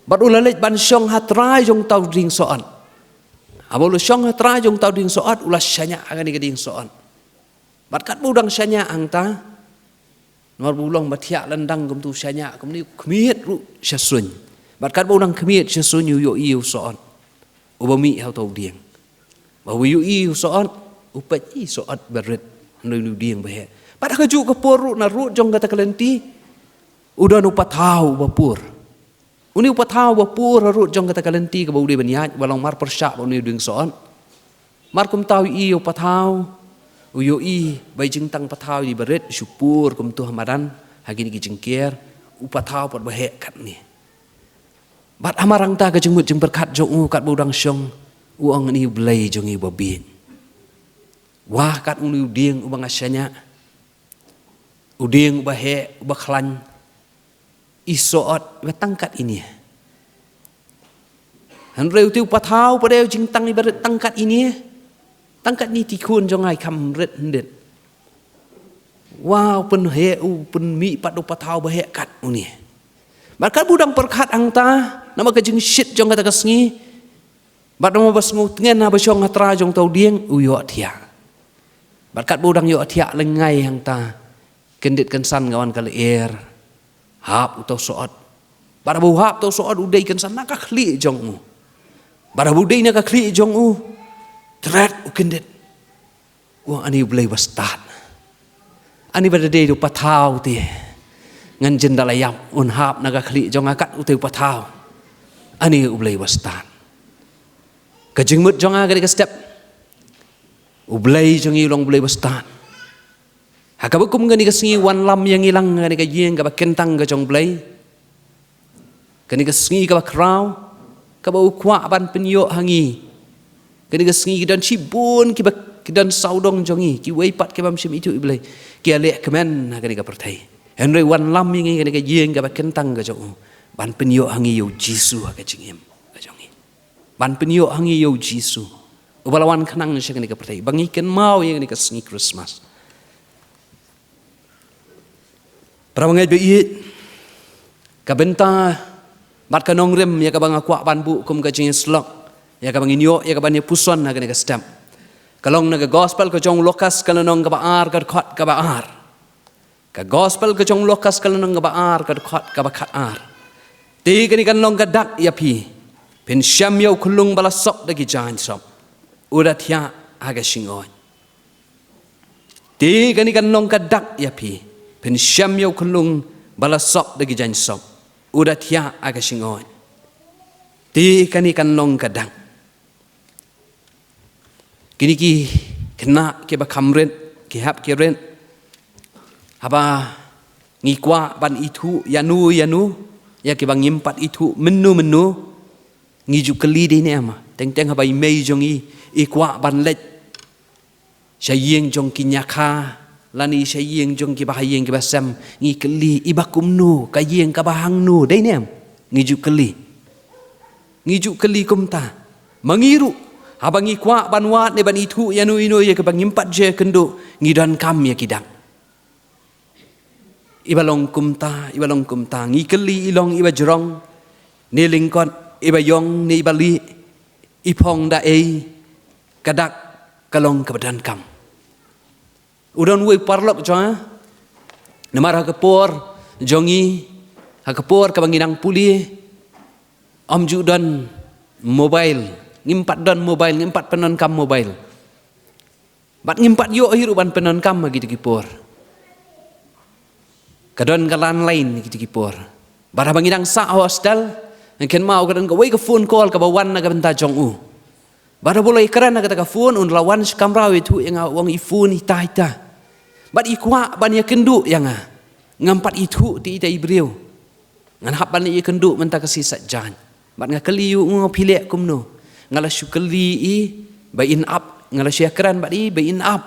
Bad u la leit ban shong ha trai jong uta u dieng sohot. Haba u la shong ha trai jong uta u dieng sohot, u la shaniah ha kane ka dieng sohot. Bad katba u dang shaniah hangta, namar ba u long ba thiah lyndang kumta, u shaniah kumne, u khmied ruh sha suiñ. Bad katba u dang khmied sha suiñ, u ïohi ïa u sohot uba mih ha uta u dieng. Ba u ïohi ïa u sohot, u peit, i sohot ba rit, hynrei une u dieng ba heh. Bad ha kajuh ka por ruh, na rud jong kata ka lynti, u don u pathaw uba pur. Une u pathaw uba pur harud jong kata ka lynti kaba u dei ban ïaid, ba long marpyrshah bad une u dieng sohot. Mar kumta u ïohi ïa u pathaw, u ïohi ba i jingtang pathaw i dei ba rit, shu pur kumto ha madan, ha kine ki jingker, u pathaw pat ba heh katne. Bad hamar hangta ka jingmut jingpyrkhat jong u katba u dang shong, u ong, "Une u Blei jong ngi uba bieit." Wah, kat une u dieng uba nga shaniah, u dieng uba heh, uba khlaiñ, i sohot iba tang kat ine. Hynrei ute u pathaw pat dei u jingtang iba rit tang kat ine. Tang kat ine, i khun jong nga i kham rit hynrei, wah, u pynheh, u pynmih pat u pathaw ba heh kat une. Bad katba u dang pyrkhat hangta, namar ka jingshit jong kata ka sngi, bad namar ba sngewtngen haba shong ha trai jong uta u dieng, u ïohthiah. Bad katba u dang ïohthiah lyngngai hangta, kyndit kynsan ka wan ka lyer, hap uta u sohot. Bad haba u hap uta u sohot, u dei kynsan na ka khlieh jong u. Bad haba u dei na ka khlieh jong u, tret u kyndit, u ong, "Ani u Blei uba stad. Ani ba da dei da u pathaw te, ngan jin da la ïap, un hap na ka khlieh jong nga kat ute u pathaw. Ani u Blei uba stad." Ka jingmut jong nga ka dei ka step, u Blei jong ngi u long u Blei uba stad. Ha kaba kum kane ka sngi, u wanlam ïa ngi lang ha kane ka ïing kaba kyntang ka jong u Blei. Kane ka sngi kaba khraw, kaba u kwah ban pynïoh ha ngi. Kane ka sngi ki don shibun kiba, ki don sawdong jong ngi, kiwei pat ki bym shym ithuh ïa u Blei, ki ïaleh kmen ha kane ka pyrthei. Hynrei u wanlam ïa ngi ha kane ka ïing kaba kyntang ka jong u, ban pynïoh ha ngi ïa u Jisu ha ka jingim ka jong ngi. Ban pynïoh ha ngi ïa u Jisu, uba la wan khnang sha kane ka pyrthei, ba ngi kynmaw ïa kane ka sngi Christmas. Para bangeit ba ïeit, ka bynta bad ka nongrim ïa kaba nga kwah ban buh kum ka jingïasyllok, ïa kaba ngin ïoh, ïa kaba ngin ïa puson ha kane ka step, ka long na ka Gospel ka jong u Lukas, ka lynnong kaba ar, ka dkhot kaba ar. Ka Gospel ka jong u Lukas, ka lynnong kaba ar, ka dkhot kaba khatar. Te kane kan long ka dak ïa phi, phin shem ïa u khyllung ba la sop da ki jaiñ sop, u da thiah ha ka shyngoid. Te kane kan long ka dak ïa phi, phin shem ïa u khyllung ba la sop da ki jaiñ sop, u da thiah ha ka shyngoid. Te kane kan long ka dak. Kine ki khynnah kiba kham rit, ki hap ki rit, haba ngi kwah ban ithuh ïano ïano ïa kiba ngim pat ithuh mynno mynno, ngi ju kylli, dei ne em? Teng teng haba i mei jong ngi i kwah ban leit sha ïing jong ki ñiakha, lane sha ïing jong kiba ha ïing kiba sem, ngi kylli, "I ba kumno, ka ïing kaba hangno?" Dei ne em? Ngi ju kylli. Ngi ju kylli kumta. Ma ngi ruh, haba ngi kwah ban wad ne ban ithuh ïano ïano ïa kiba ngim pat ju ïakynduh, ngi donkam ïa ki dak. I ba long kumta, i ba long kumta, ngi kylli, i long i ba jrong ne lyngkot, i ba ïong ne i ba lieh, i phong da ei, ka dak ka long kaba donkam. U don uwei u paralok jong nga, namar ha ka por jong ngi, ha ka por kaba ngi nang pule, ym ju don mobile, ngim pat don mobile, ngim pat pyndonkam mobile. Bad ngim pat ïoh hi ruh ban pyndonkam ha kito ki por. Ka don ka landline ha kito ki por. Bad haba ngi dang sah ha hostel, nga kynmaw ka don kawei ka phone call kaba wan na ka bynta jong u. Bad haba u la ïakren ha kata ka phone, un la wan sha kamra u ïathuh ïa nga, u ong i phone ita ita. Bad i kwah ban ïakynduh ïa nga. Ngam pat ithuh te ita i briew. Ngan hap ban ïakynduh mynta ka shi saitjaiñ. Bad nga kylli ïa u, nga ong phi leh kumno. Nga la shu kylli i ba in ap, nga la shu ïakren bad i ba in ap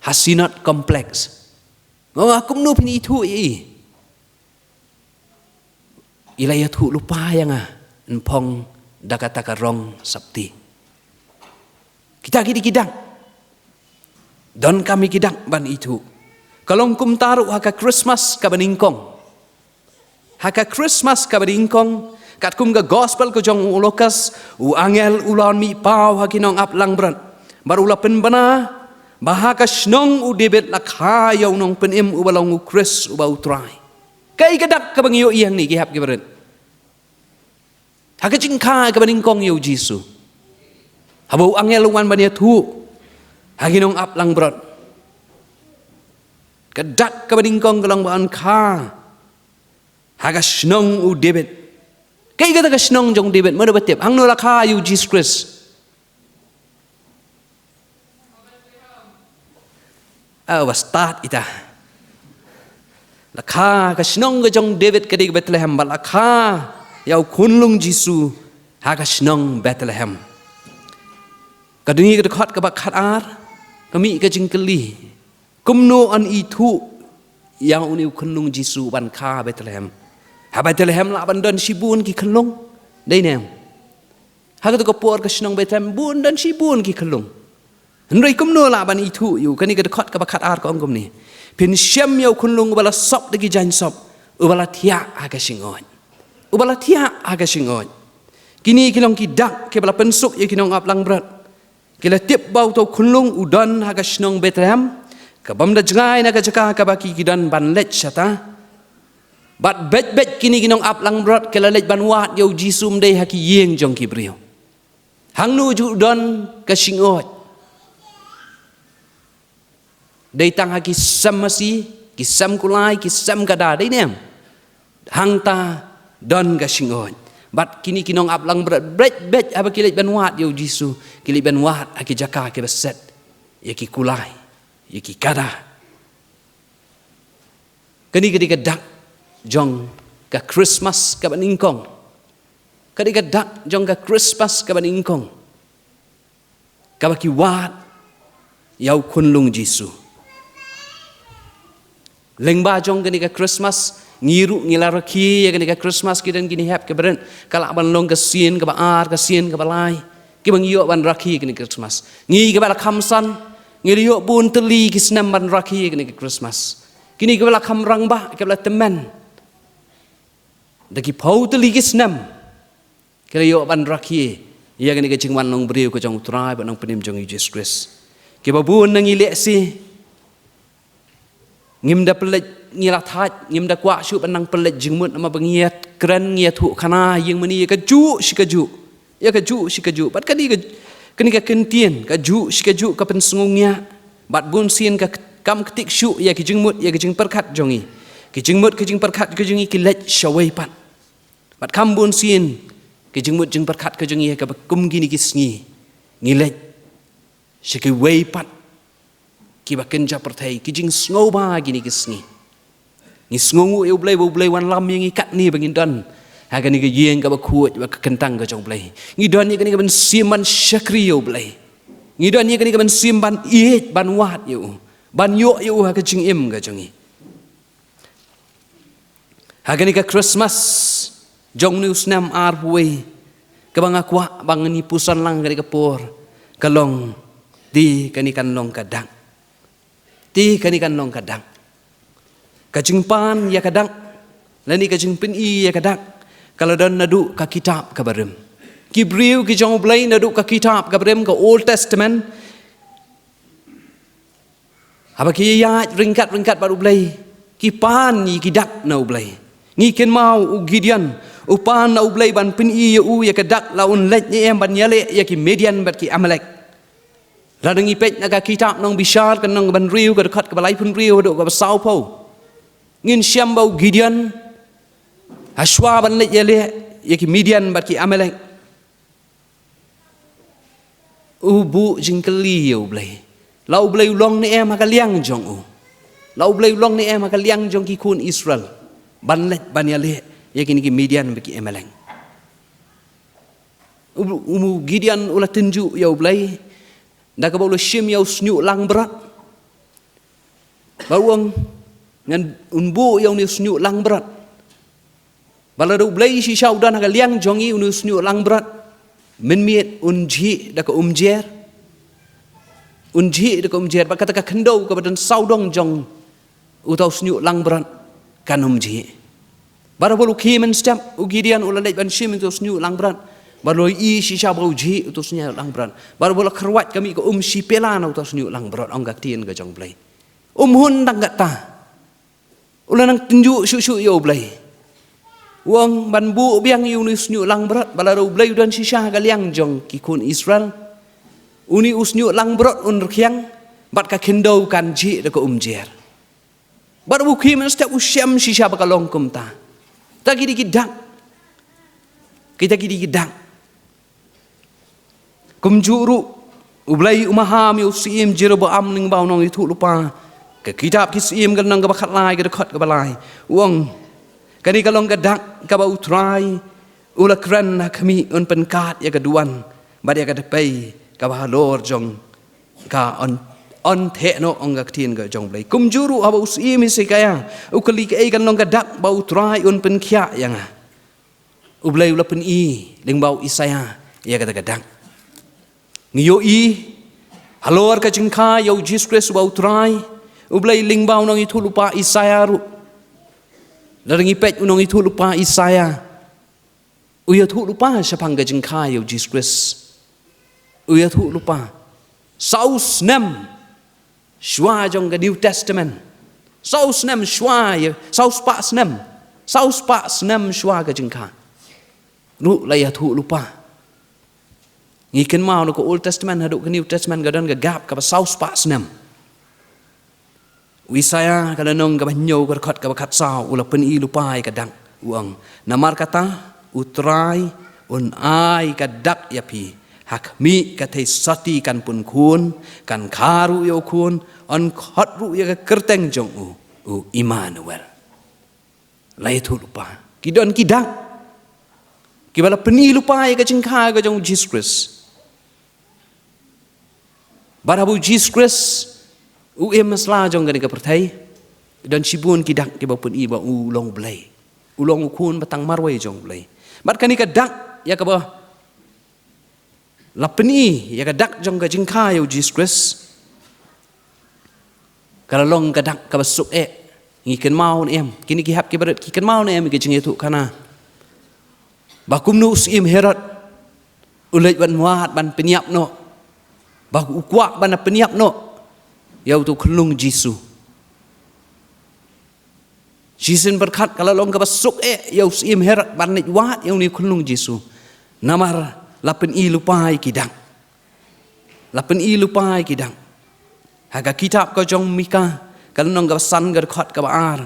ha Synod Complex. Nga ong kumno phin ithuh ïa i. I la ïathuh lypa ïa nga, yn phong da kata ka rong sopti. Kita ki dei ki dak. Donkam ïa ki dak ban ithuh. Ka long kumta ruh ha ka Christmas kaba nyngkong. Ha ka Christmas kaba nyngkong, katkum ka gospel ka jong u Lukas, u angel u la wan mih paw ha ki nongap langbrot. Bad u la pynbna ba ha ka shnong u David la kha ïa u nongpynim uba long u Khrist uba u Trai. Kaei ka dak kaba ngi ïohi hangne ki hep ki barit? Ha ka jingkha kaba nyngkong ïa u Jisu, haba u angel u wan ban ïathuh ha ki nongap langbrot, ka dak kaba nyngkong ka long ba yn kha ha ka shnong u David. Kaei kata ka shnong jong u David? Mano ba tip? Hangno la kha ïa u Jisu Khrist? Ah, ba stad ita. La kha ha ka shnong ka jong u David ka dei ka Bethlehem, bad la kha ïa u khunlung Jisu ha ka shnong Bethlehem. Ka dei ka dkhot kaba khatar, ka mih ka jingkylli. Kumno yn ithuh ïa une u khunlung Jisu ban kha ha Bethlehem? Ha Bethlehem lah ban don shibun ki khunlung. Dei ne em? Ha kato ka por ka shnong Bethlehem bun, don shibun ki khunlung. Hynrei kumno lah ban ithuh ïa u? Kane ka dkhot kaba khatar ka ong kumne. Phin shem ïa u khunlung uba la sop da ki jaiñsop, uba la thiah ha ka shyngod. Uba la thiah ha ka shyngod. Kine ki long ki dak kiba la pynsuk ïa ki nongap langbrot. Ki la tip ba uto u khunlung u don ha ka shnong Bethlehem, ka bym da jngai na ka jaka kaba ki, ki don ban leit shata. Bad beit beit kine ki nongap langbrot ki la leit ban wad ïa u Jisu ym dei ha ki ïing jong ki briew. Hangno ju don ka shyngod? Dei tang ha ki sem masi, ki sem kulai, ki sem kada, dei ne em? Hangta don ka shyngod. Bad kine ki nongap langbrot beit beit haba ki leit ban wad ïa u Jisu, ki leit ban wad ha ki jaka kiba set ïa ki kulai, ïa ki kada. Kane ka dei ka dak jong ka Christmas kaba nyngkong. Ka dei ka dak jong ka Christmas kaba nyngkong, kaba ki wad ïa u khunlung Jisu. Lyngba jong kane ka Christmas, ngi ruh ngi la rakhe ïa kane ka Christmas, ki don kine ki hep ki barit, ka lah ban long ka sien kaba ar, ka sien kaba lai, kiba ngi ïoh ban rakhe ïa kane ka Christmas. Ngi kiba la kham san, ngi la ïoh bun tylli ki snem ban rakhe ïa kane ka Christmas. Kine kiba la kham rangbah, kiba la tymmen, da ki phew tylli ki snem ki la ïoh ban rakhe ïa kane ka jingwan long briew ka jong u Trai bad nongpynim jong ngi u Jisu Khrist. Kiba bun na ngi lehse ngim da pynleit, ngi la thait, ngim da kwah shuh ban nang pynleit jingmut namar ba ngi ïa kren, ngi ïathuh khana ïing mane ïa kajuh shi kajuh. Ïa kajuh shi kajuh. Bad kane ka, kane ka kyntien kajuh shi kajuh ka pynsngew ngiah. Bad bun sien ka kam ktik shuh ïa ki jingmut, ïa ki jingpyrkhat jong ngi. Ki jingmut, ki jingpyrkhat ki jong ngi ki leit shawei pat. Bad kham bun sien ki jingmut jingpyrkhat ka jong ngi ha kaba kum kine ki sngi, ngi leit sha kiwei pat kiba kynja pyrthei, ki jingsngewbha kine ki sngi. Ngi sngewnguh ïa U Blei ba U Blei u wanlam ïa ngi katne ba ngin don ha kane ka ïing kaba khuid, ba ka kyntang ka jong U Blei. Ngi don ïa kane ka mynsiem ban shakri ïa U Blei. Ngi don ïa kane ka mynsiem ban ïeit, ban wad ïa u, ban ïoh ïa u ha ka jingim ka jong ngi. Ha kane ka Christmas jong une u snem arphew wei, kaba nga kwah ba ngin ïa puson lang ha kane ka por, ka long, te kane kan long ka dak. Te kane kan long ka dak. Ka jingpan ïa ka dak lane ka jingpyni ïa ka dak ka la don naduh ka kitab kaba rim. Ki briew ki jong U Blei naduh ka kitab kaba rim, ka Old Testament, haba ki ïaid ryngkat ryngkat bad U Blei, ki pan ïa ki dak na U Blei. Ngi kynmaw u Gideon, u pan na U Blei ban pyni ïa u ïa ka dak la un leit ne em ban ïaleh ïa ki Midian bad ki Amalek. Lada ngi peit na ka kitab Nongbishar, ka lynnong kaba hynriew, ka dkhot kaba laiphew hynriew haduh kaba sawphew, ngin shem ba u Gideon, hashwa ban leit ïaleh ïa ki Midian bad ki Amalek, U buh jingkylli ïa U Blei. La U Blei u long ne em ha ka liang jong u. La U Blei u long ne em ha ka liang jong ki khun Israel. Ban leit ban ïaleh ïa kine ki Midian bad ki Amalek. U, u Gideon u la tynjuh ïa U Blei. Da kaba u la shim ïa u shñiuh langbrot. Ba u ong, ngan, un buh ïa une u shñiuh langbrot. Ba lada U Blei shisha u don ha ka liang jong ngi, une u shñiuh langbrot mynmiet un jhieh da ka umjer. Un jhieh da ka umjer, bad kata ka khyndew kaba don sawdong jong uta u shñiuh langbrot kan ym jhieh. Bad haba u la khie mynstep, u Gideon u la leit ban shim uta u shñiuh langbrot. Bad u la ïohi shisha ba u jhieh uta u shñiuh langbrot. Bad haba u la kyrwat ka mih ka um shipela na uta u shñiuh langbrot, ong ka ktien ka jong U Blei. Um hun tang katta. U la nang tynjuh shuh shuh ïa U Blei. U ong ban buh biang ïa une u shñiuh langbrot, ba lada U Blei u don shisha ha ka liang jong ki khun Israel. Une u shñiuh langbrot un rkhiang, bad ka khyndew kan jhieh da ka umjer. Bad u khie mynstep u shem shisha ba ka long kumta. Kita ki dei ki dak. Kita ki dei ki dak. Kumjuh ruh, U Blei u maham ïa u syiem Jeroboam lyngba u nongïathuhlypa. Ka kitab Ki Syiem ka lynnong kaba khatlai, ka dkhot kaba lai. U ong, kane ka long ka dak kaba U Trai u la kren ha khmih, un pynkhat ïa ka duwan bad ïa ka dpei kaba halor jong ka, yn, yn theh noh, ong ka ktien ka jong U Blei. Kumjuh ruh haba u syiem Hesekiah u kylli kaei kan long ka dak ba U Trai un pynkhiah ïa nga, U Blei u la pyni lyngba u Isaiah ïa kata ka dak. Ngi ïohi halor ka jingkha ïa u Jisu Khrist uba U Trai, U Blei lyngba u nongïathuhlypa Isaiah ruh. Lada ngi peit u nongïathuhlypa Isaiah, u ïathuhlypa shaphang ka jingkha ïa u Jisu Khrist. U ïathuhlypa saw snem shuwa jong ka New Testament. Saw snem shuwa ïa, saw spah snem. Saw spah snem shuwa ka jingkha ruh la ïathuhlypa. Ngi kynmaw na ka Old Testament haduh ka New Testament ka don ka gap kaba saw spah snem. U Isaiah ka lynnong kaba hynñiew, ka dkhot kaba khatsaw, u la pyni lypa ïa ka dak, u ong, namar kata U Trai un ai ka dak ïa phi ha khmih ka theisotti kan pun khun, kan kha ruh ïa u khun, yn khot ruh ïa ka kyrteng jong u, u Immanuel. La ïathuhlypa. Ki don ki dak kiba la pyni lypa ïa ka jingkha ka jong u Jisu Khrist. Bad haba u Jisu Khrist u im ha sla jong kane ka pyrthei, don shibun ki dak kiba pyni ba u long U Blei. U long u khun ba tang marwei jong U Blei. Bad kane ka dak ïa kaba la pyni ïa ka dak jong ka jingkha ïa u Jisu Khrist, ka la long ka dak kaba suk eh. Ngi kynmaw ne em, kine ki hep ki barit ki kynmaw ne em ïa ka jingïathuhkhana, ba kumno u syiem Herod u leit ban wad ban pynïap noh, ba u kwah ban pynïap noh ïa uto u khunlung Jisu. Shisien pyrkhat ka la long kaba suk eh ïa u syiem Herod ban leit wad ïa une u khunlung Jisu. Namar la pyni lypa ïa ki dak. La pyni lypa ïa ki dak. Ha ka kitab ka jong u Mika, ka lynnong kaba san, ka dkhot kaba ar,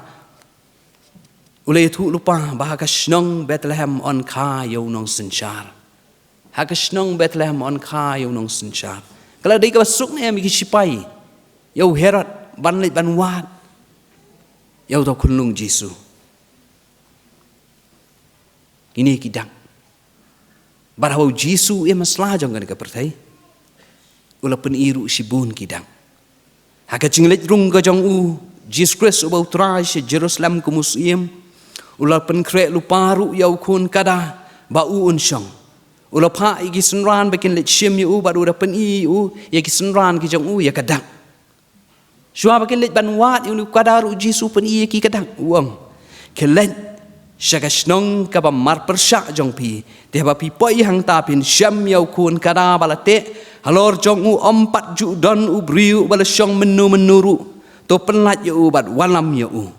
u la ïathuhlypa ba ha ka shnong Bethlehem yn kha ïa u nongsynshar. Ha ka shnong Bethlehem yn kha ïa u nongsynshar. Ka la dei kaba suk ne em ïa ki shipai, ïa u Herod, ban leit ban wad ïa uto u khunlung Jisu. Kine ki dak. Bad haba u Jisu u im ha sla jong kane ka pyrthei, u la pyni ruh shibun ki dak. Ha ka jingleit rung ka jong u Jisu Khrist uba U Trai sha Jerusalem kum u syiem, u la pynkhreh lypa ruh ïa u khun kada ba u un shong. U la phah ïa ki synran ba kin leit shim ïa u, bad u la pyni ïa u, ïa ki synran ki jong u, ïa ka dak. Shuwa ba kin leit ban wad ïa une u kada ruh u Jisu u pyni ïa ki ka dak, u ong, khie leit sha ka shnong kaba marpyrshah jong phi, te haba phi poi hangta phin shem ïa u khun kada ba la teh halor jong u, ym pat ju don u briew ba la shong mynno mynno ruh. To pynlait ïa u bad wallam ïa u.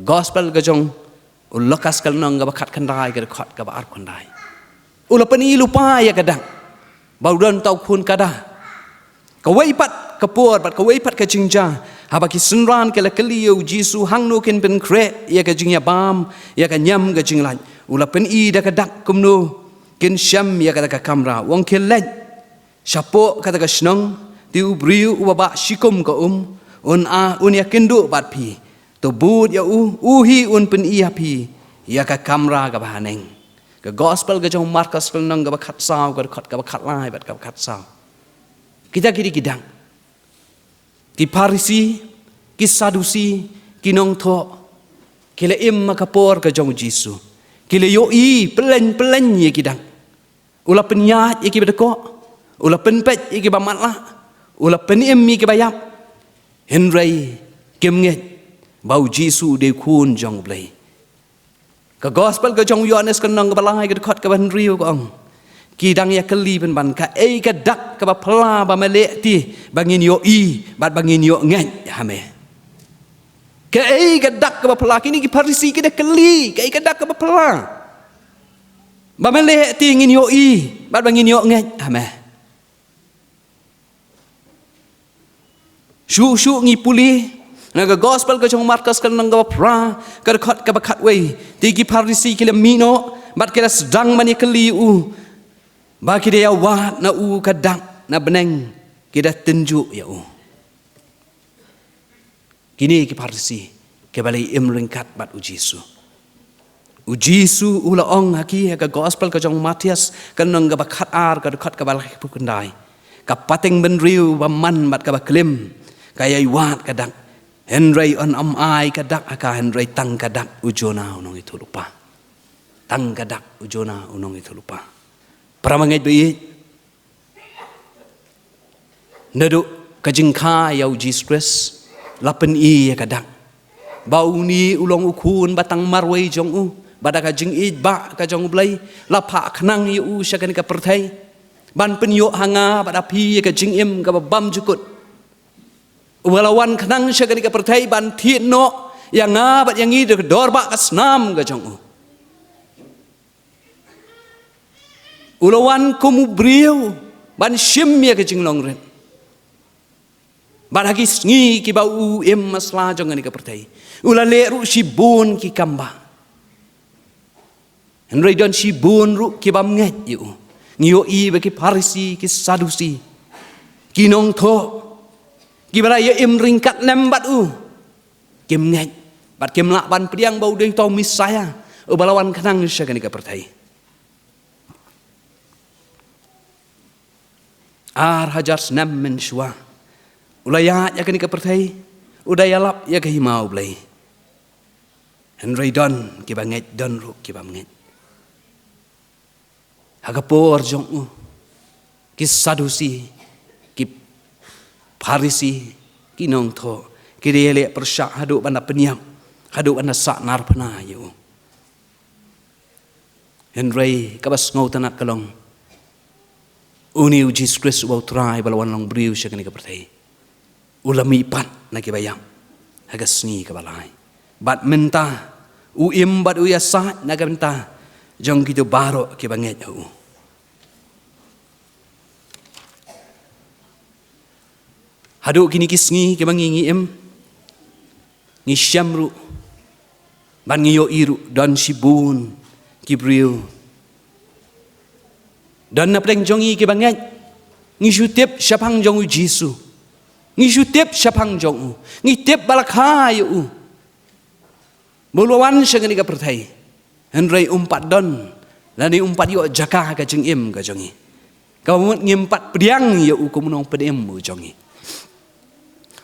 Gospel ka jong u Lukas ka lynnong kaba khatkhyndai, ka dkhot kaba arphew khyndai. U la pyni lypa ïa ka dak ba u don uta u khun kada. Kawei pat ka por bad kawei pat ka jingjia, haba ki synran ki la kylli ïa u Jisu hangno kin pynkhreh ïa ka jingïabam, ïa ka niam ka jinglait, u la pyni da ka dak kumno kin shem ïa kata ka kamra. U ong, khie leit shapoh kata ka shnong, te u briew uba bah shikum ka um, un a, un ïakynduh bad phi. To bud ïa u, u hi un pyni ha phi ïa ka kamra kaba haneng. Ka Gospel ka jong u Markos ka lynnong kaba khatsaw, ka dkhot kaba khatlai bad kaba khatsaw. Kita ki dei ki dak. Ki Pharisi, ki Sadusi, ki nongthoh, ki la im ha ka por ka jong u Jisu. Ki la ïohi, pyllein, pyllein ïa ki dak. U la pynïaid ïa kiba dkoh, u la pynpeit ïa kiba matlah, u la pynim ïa kiba ïap. Hynrei kim ngeit ba u Jisu u dei u khun jong u Blei. Ka Gospel ka jong u Ïoannis ka lynnong kaba lai, ka dkhot kaba hynriew ka ong, ki dang ïakylli pynban, kaei ka dak kaba phylla ba me leh te ba ngin ïohi bad ba ngin ïoh ngeit ha me. Kaei ka dak kaba phylla, kine ki Pharisi ki da kylli, kaei ka dak kaba phylla ba me leh te ngin ïohi bad ba ngin ïoh ngeit ha me. Shuh shuh ngi pule na ka Gospel ka jong u Markos ka lynnong kaba phra, ka dkhot kaba khatwei, te ki Pharisi ki la mih noh bad ki la sdang ban ïakylli ïa u ba ki da ïawad na u ka dak na bneng, ki da tynjuh ïa u. Kine ki Pharisi kiba la im ryngkat bad u Jisu. U Jisu u la ong ha ki ha ka Gospel ka jong u Mathaios ka lynnong kaba khatar, ka dkhot kaba laiphew khyndai, ka pateng bynriew ba man bad kaba klim ka ïai wad ka dak, hynrei yn ym ai ka dak ha ka, hynrei tang ka dak u Jona u nongïathuhlypa. Tang ka dak u Jona u nongïathuhlypa. Para bangeit ba ïeit, naduh ka jingkha ïa u Jisu Khrist la pyni ïa ka dak ba une u long u khun ba tang marwei jong u, ba da ka jingïeit ba ka jong u Blei la phah khnang ïa u sha kane ka pyrthei ban pynïoh ha nga bad ha phi ïa ka jingim kaba bymjukut. Uba la wan khnang sha kane ka pyrthei ban thied noh ïa nga bad ïa ngi da ka dor ba ka snam ka jong u. U la wan kum u briew ban shim ïa ka jinglong rit. Bad ha ki sngi kiba u im ha sla jong kane ka pyrthei, u la leh ruh shibun ki kam ba. Hynrei don shibun ruh ki bym ngeit ïa u. Ngi ïohi ba ki Pharisi, ki Sadusi, ki nongthoh, kiba la ïa im ryngkat lem bad u, kim ngeit bad kim lah ban pdiang ba u dei uta u Messaïah uba la wan khnang sha kane ka pyrthei. Ar hajar snem mynshuwa u la ïaid ïa kane ka pyrthei, u da ïalap ïa ka hima u Blei. Hynrei don kiba ngeit, don ruh ki bym ngeit. Ha ka por jong u, ki Sadusi, ki Pharisi, ki nongthoh, ki da ïaleh pyrshah haduh ban da pynïap, haduh ban da sah narphna ïa u. Hynrei kaba sngewtynnat ka long, une u Jisu Khrist uba u Trai ba la wan long briew sha kane ka pyrthei, u la mihpat na kiba ïap ha ka sngi kaba lai. Bad mynta u im bad u ïasaid na ka bynta jong kito baroh kiba ngeit ha u. Haduh kine ki sngi kiba ngi, ngi im, ngi shem ruh bad ngi ïohi ruh don shibun ki briew, don na pdeng jong ngi kiba ngeit. Ngi shu tip shaphang jong u Jisu, ngi shu tip shaphang jong u, ngi tip ba la kha ïa u ba u la wan sha kane ka pyrthei. Hynrei um pat don lane um pat ïoh jaka ha ka jingim ka jong ngi. Kaba mut ngim pat pdiang ïa u kum u nongpynim u jong ngi.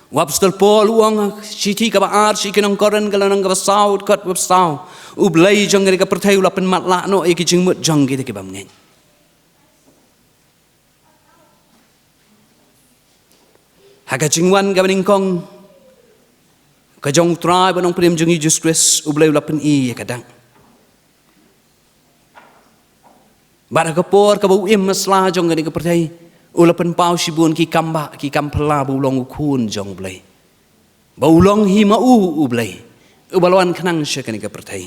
U Apostol Paul u ong ha ka shithi kaba ar sha ki nong Korinth ka lynnong kaba saw, dkhot kaba saw, u Blei jong kane ka pyrthei u la pynmatlah noh ïa ki jingmut jong kita ki bym ngeit. Ha ka jingwan kaba nyngkong ka jong u Trai bad nongpynim jong ngi Jisu Khrist, u Blei u la pyni ïa ka dak. Bad ha ka por kaba u im ha sla jong kane ka pyrthei, u la pynpaw shibun ki kam ba, ki kam phylla ba u long u khun jong u Blei, ba u long hi ma u u Blei uba la wan khnang sha kane ka pyrthei.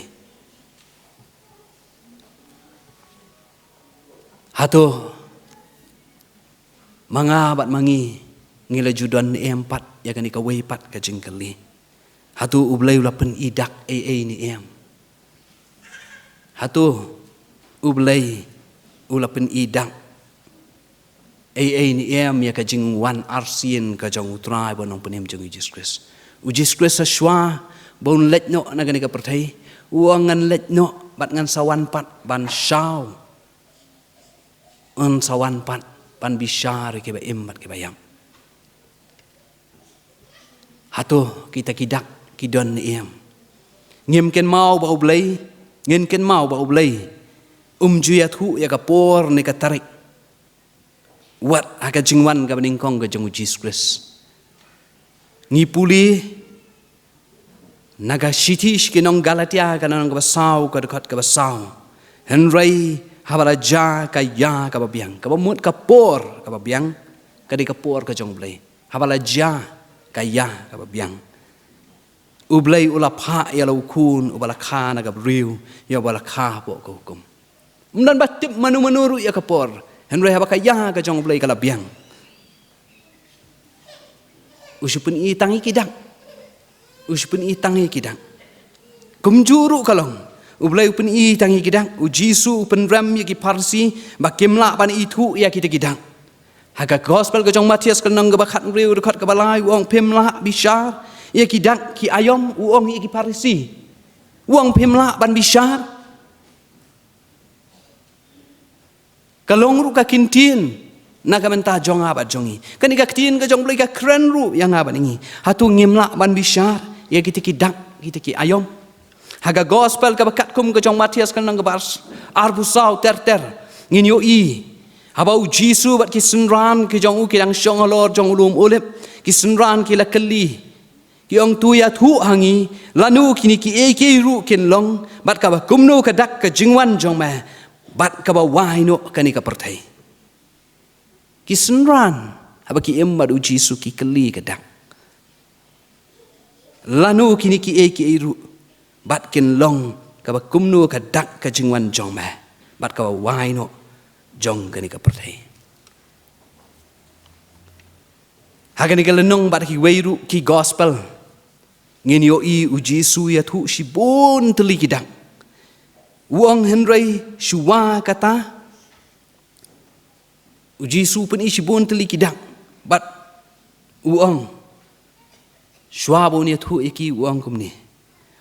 Hato ma nga bad ma ngi, ngi la ju don ne em pat ïa kane kawei pat ka jingkylli? Hato u Blei u la pyni dak ei ei ne em? Hato u Blei u la pyni dak Ei ei ne em ïa ka jingwan arsien ka jong U Trai bad Nongpynim jong ngi U Jisu Khrist. U Jisu Khrist hashwa ba un leit noh na kane ka pyrthei, u ong ngan leit noh bad ngan sa wan pat ban shaw. Un sa wan pat ban bishar ïa kiba im bad kiba ïap. Hato kita ki dak ki don ne em? Ngim kynmaw ba U Blei, ngin kynmaw ba U Blei um ju ïathuh ïa ka por ne ka tarik wat ha ka jingwan kaba nyngkong ka jong U Jisu Khrist. Ngi pule na ka shithi sha ki nong Galatia ka lynnong kaba saw ka dkhot kaba saw. Hynrei haba la jia ka ïa kaba biang, kaba mut ka por kaba biang, ka dei ka por ka jong U Blei. Haba la jia ka ïa kaba biang, U Blei u la phah ïa la U Khun uba la kha na ka briew, ïa uba la kha hapoh ka hukum. Ym don ba tip mano mano ruh ïa ka por, hynrei haba ka ïa ka jong U Blei ka la biang, u shu pyni tang ïa ki dak. U shu pyni tang ïa ki dak. Kumjuh ruh ka long, U Blei u pyni tang ïa ki dak. U Jisu u pynrem ïa ki Pharisi ba kim lah ban ithuh ïa kita ki dak. Ha ka Gospel ka jong u Mathaios ka lynnong kaba khathynriew dkhot kaba lai, u ong phim lah bishar ïa ki dak ki aïom, u ong ïa ki Pharisi. U ong phim lah ban bishar. Ka long ruh ka ktien na ka bynta jong nga bad jong ngi. Kane ka ktien ka jong U Blei ka kren ruh ïa nga bad ngi. Hato ngim lah ban bishar ïa kita ki dak, kita ki aïom? Ha ka Gospel kaba katkum ka jong u Mathaios ka lynnong kaba ar-, arphew saw ter ter, ngin ïohi haba U Jisu bad ki synran ki jong u ki dang shong halor jong u lum Olib, ki synran ki la kylli. Ki ong, to ïathuh ha ngi, lano kine kiei kiei ruh kin long, bad kaba kumno ka dak ka jingwan jong me, bad kaba wai noh kane ka pyrthei. Ki synran haba ki im bad U Jisu ki kylli ka dak, lano kine kiei kiei ruh bad kin long, kaba kumno ka dak ka jingwan jong me, bad kaba wai noh jong kane ka pyrthei. Ha kane ka lynnong bad kiwei ruh ki Gospel, ngin ïohi U Jisu ïathuh shibun tylli ki dak. U ong hynrei shuwa kata, U Jisu u pyni shibun tylli ki dak bad u ong, shuwa ba un ïathuh ïa ki u ong kumne.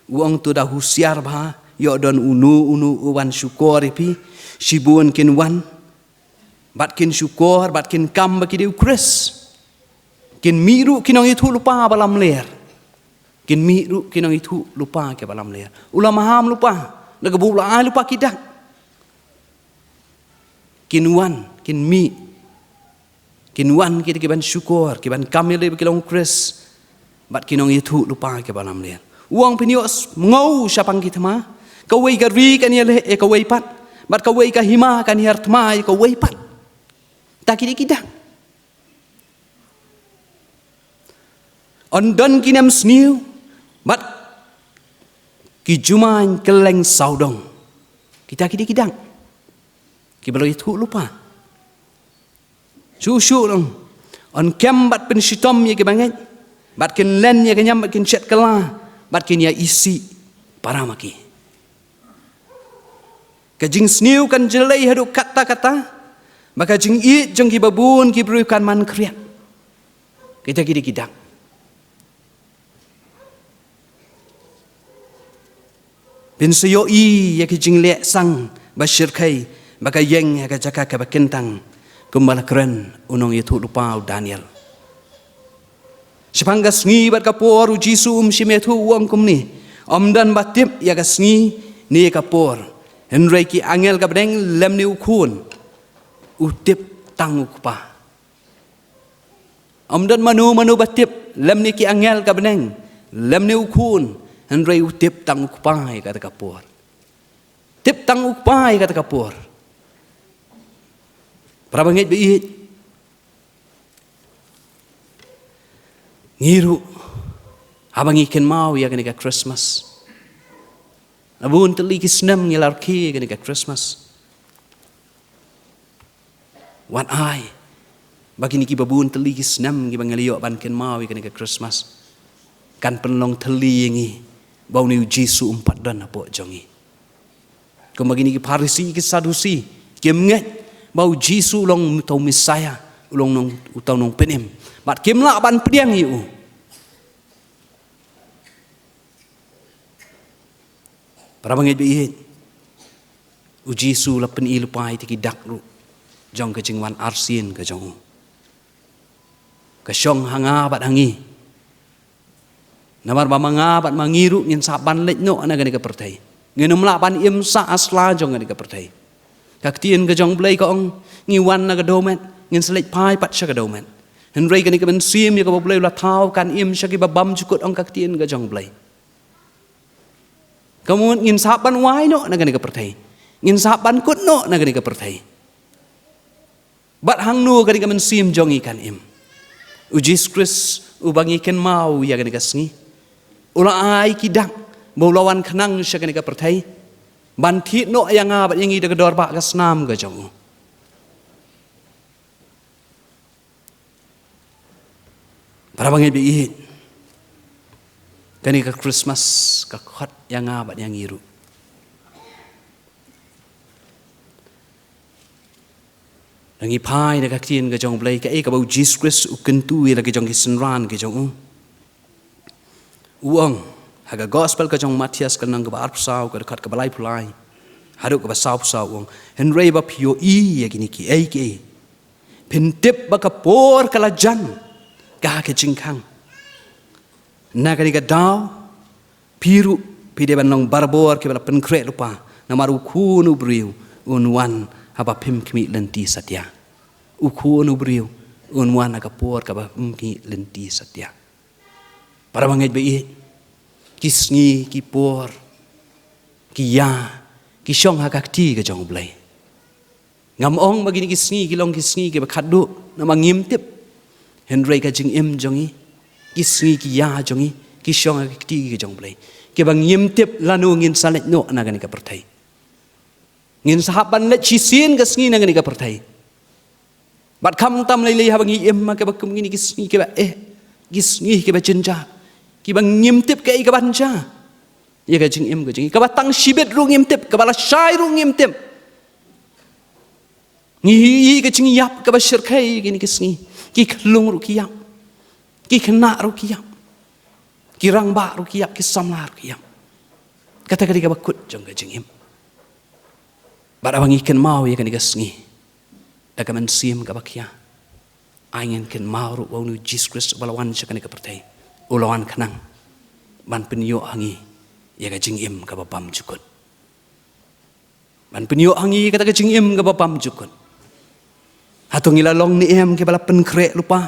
U ong, to da husiar bha, ïoh don uno uno u wan shukor ïa phi. Shibun kin wan bad kin shukor bad kin kam ba ki dei U Khrist. Kin mih ruh ki nongïathuhlypa ba lamler. Kin mih ruh ki nongïathuhlypa kiba lamler. U la maham lypa, na kaba u la ai lypa ki dak. Kin wan, kin mih. Kin wan kita kiban shukor, kiban kam ïaleh ba ki long U Khrist, bad ki nongïathuhlypa kiba lamler. U ong phin ïohsngew shaphang ki thma, kawei ka ri kan ïaleh ïa kawei pat, bad kawei ka hima kan ïathma ïa kawei pat. Ta ki dei ki dak. Yn don ki nemsniew bad ki jumai kylleng sawdong. Kita ki dei ki dak kiba la ïathuhlypa. Shuh shuh long, yn kem bad pynshitom ïa kiba ngeit, bad kin len ïa ka niam bad kin shet kylla, bad kin ïa isih para ma ki. Ka jingsniew kan jlei haduh katta katta, ba ka jingïeit jong kiba bun ki briew kan man khriat. Kita ki dei ki dak. Phin sa ïohi ïa ki jingleh sang ba shyrkhei ba ka ïeng ha ka jaka kaba kyntang, kumba la kren u nongïathuhlypa u Daniel. Shaphang ka sngi bad ka por U Jisu um shym ïathuh, u ong kumne, ym don ba tip ïa ka sngi ne ïa ka por, hynrei ki angel ka bneng lymne U Khun, u tip tang U Kpa. Ym don mano mano ba tip, lymne ki angel ka bneng, lymne U Khun, hynrei u tip tang U Kpa ïa kata ka por. Tip tang U Kpa ïa kata ka por. Para bangeit ba ïeit, ngi ruh, haba ngi kynmaw ïa kane ka Christmas, la bun tylli ki snem ngi la rkhie ïa kane ka Christmas. Wat ai ba kine kiba bun tylli ki snem kiba ngi la ïoh ban kynmaw ïa kane ka Christmas kan pynlong thylli ïa ngi ba une U Jisu um pat don hapoh jong ngi. Kumba kine ki Pharisi ki Sadusi kim ngeit ba U Jisu u long uta u Messiah, U long nong, uta u nongpynim. Bad kim lah ban pdiang ïa u. Para bangeit ba ïeit, u Jisu u la pyni lypa ïa kita ki dak ruh jong ka jingwan arsien ka jong u. Ka shong ha nga bad ha ngi. Namar ba ma nga bad ma ngi ruh ngin sa ban leit noh na kane ka pyrthei. Ngin ym lah ban im sah ha sla jong kane ka pyrthei. Ka ktien ka jong u Blei ka ong, ngi wan na ka dohmet, ngin sa leit phai pat sha ka dohmet. Hynrei kane ka mynsiem ïa kaba u Blei u la thaw kan im sha kiba bymjukut, ong ka ktien ka jong u Blei. Ka mut ngin sa ban wai noh na kane ka pyrthei. Ngin sa ban kut noh na kane ka pyrthei. Bad hangno kane ka mynsiem jong ngi kan im? U Jisu Khrist uba ngi kynmaw ïa kane ka sngi, u la ai ki dak ba u la wan khnang sha kane ka pyrthei ban thied noh ïa nga bad ïa ngi da ka dor ba ka snam ka jong u. Para bangeit ba ïeit, kane ka Christmas ka khot ïa nga bad ïa ngi ruh. Ngi phai na ka ktien ka jong u Blei, kaei kaba u Jisu Khrist u kyntu ïa la ki jong ki synran ki jong u. U ong ha ka gospel ka jong u Mathaios ka lynnong kaba arphew saw, ka dkhot kaba laiphew lai haduh kaba sawphew saw, u ong, hynrei ba phi ïohi ïa kine kiei kiei, phin tip ba ka por ka la jan ka ha ka jingkhang. Na kane ka daw phi ruh phi dei ban long barabor kiba la pynkhreh lypa, namar u Khun u briew un wan haba phim khmih lynti satia. U Khun u briew un wan ha ka por kaba phim khmih lynti satia. Para bangeit ba ïeit, ki sngi, ki por, ki ïa, ki shong ha ka kti ka jong u Blei. Ngam ong ba kine ki sngi ki long ki sngi kiba khatduh, namar ngim tip. Hynrei ka jingim jong ngi, ki sngi ki ïa jong ngi, ki shong ha ka kti ka jong u Blei, kiba ngim tip lano ngin sa leit noh na kane ka pyrthei. Ngin sa hap ban leit shisien ka sngi na kane ka pyrthei. Bad khamtam lei lei haba ngi im ha kaba kum kine ki sngi kiba eh, ki sngi kiba jynjar, kiba ngim tip kaei kaban jia ïa ka jingim ka jong ngi, kaba tang shibit ruh ngim tip, kaba lashai ruh ngim tip. Ngi ïohi ka jingïap kaba shyrkhei ïa kine ki sngi. Ki khyllung ruh ki ïap, ki khynnah ruh ki ïap, ki rangbah ruh ki ïap, ki samla ruh ki ïap. Kata ka dei kaba kut jong ka jingim. Bad haba ngi kynmaw ïa kane ka sngi da ka mynsiem kaba khia, ai ngin kynmaw ruh ba une u Jisu Khrist uba la wan sha kane ka pyrthei u la wan khnang ban pynïoh ha ngi ïa ka jingim kaba bymjukut. Ban pynïoh ha ngi kata ka jingim kaba bymjukut. Hato ngi la long ne em kiba la pynkhreh lypa?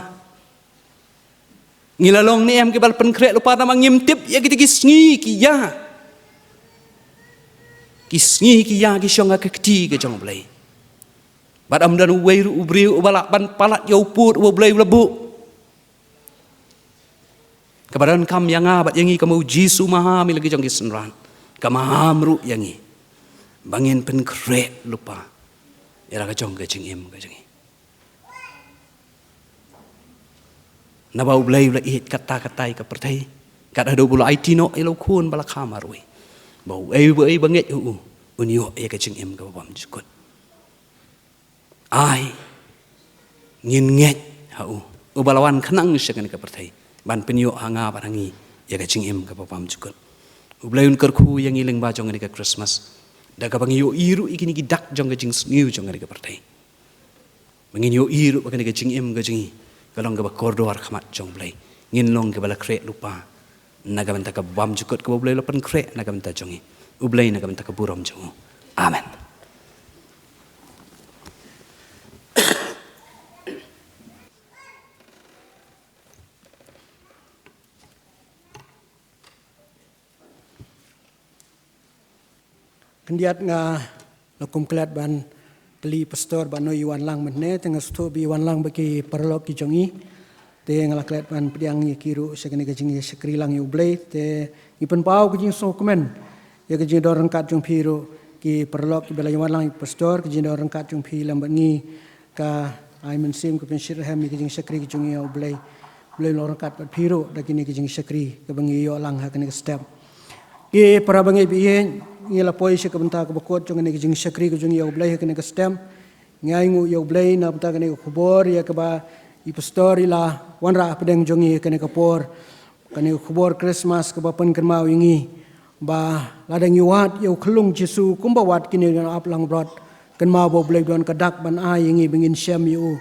Ngi la long ne em kiba la pynkhreh lypa namar ngim tip ïa kita ki sngi ki ïa, ki sngi ki ïa ki shong ha ka kti ka jong u Blei. Bad ym don uwei ruh u briew uba lah ban palat ïa u pud uba u Blei u la buh. Kaba donkam ïa nga bad ïa ngi, ka mut u Jisu maham ïa la ki jong ki synran, ka maham ruh ïa ngi ba ngin pynkhreh lypa ïa la ka jong ka jingim ka jong ngi. Naba u Blei u la ïeit katta katta ïa ka pyrthei, kat haduh ba u la aiti noh ïa la u Khun ba la kha marwei, ba uei uei ba ngeit ha u un ïoh ïa ka jingim kaba bymjukut. Ai ngin ngeit ha u uba la wan khnang sha kane ka pyrthei ban pynïoh ha nga bad ha ngi ïa ka jingim kaba bymjukut. U Blei un kyrkhu ïa ngi lyngba jong kane ka Christmas da kaba ngi ïohi ruh ïa kine ki dak jong ka jingsniew jong kane ka pyrthei. Ba ngin ïohi ruh ba kane ka jingim ka jong ngi ka long kaba kordor ha khmat jong u Blei. Ngin long kiba la khreh lypa na ka bynta kaba bymjukut kaba u Blei u la pynkhreh na ka bynta jong ngi. U Blei na ka bynta ka burom jong u. Amen. Khyndiat nga la kum klet ban kylli pastor ba no i wan lang mynne, te nga sngewthuh ba i wan lang bad ki paralok ki jong i. Te nga la klet ban pdiang ïa ki ruh sha kane ka jingïashakri lang ïa u Blei. Te ngi pynpaw ka jingsngewkmen ïa ka jingdon ryngkat jong phi ruh ki paralok kiba la ïa wan lang ïa u pastor, ka jingdon ryngkat jong phi lem bad ngi ka ai mynsiem ka pynshitrhem ïa ka jingshakri ka jong ngi ïa u Blei. Blei long ryngkat bad phi ruh da kine ka jingshakri kaba ngi ïoh lang ha kane ka step. Ki para bangeit ba ïeit, ngi la poi sha ka bynta kaba kut jong kane ka jingshakri ka jong ngi ïa u Blei ha kane ka step. Ngi ainguh ïa U Blei na bynta kane ka khubor ïa kaba i pastor i la wanrah hapdeng jong ngi kane ka por. Kane ka khubor Christmas kaba pynkynmaw ïa ngi ba lada ngi wad ïa u khyllung Jisu kumba wad kine ki nongap langbrot, kynmaw ba U Blei u don ka dak ban ai ïa ngi ba ngin shem ïa u.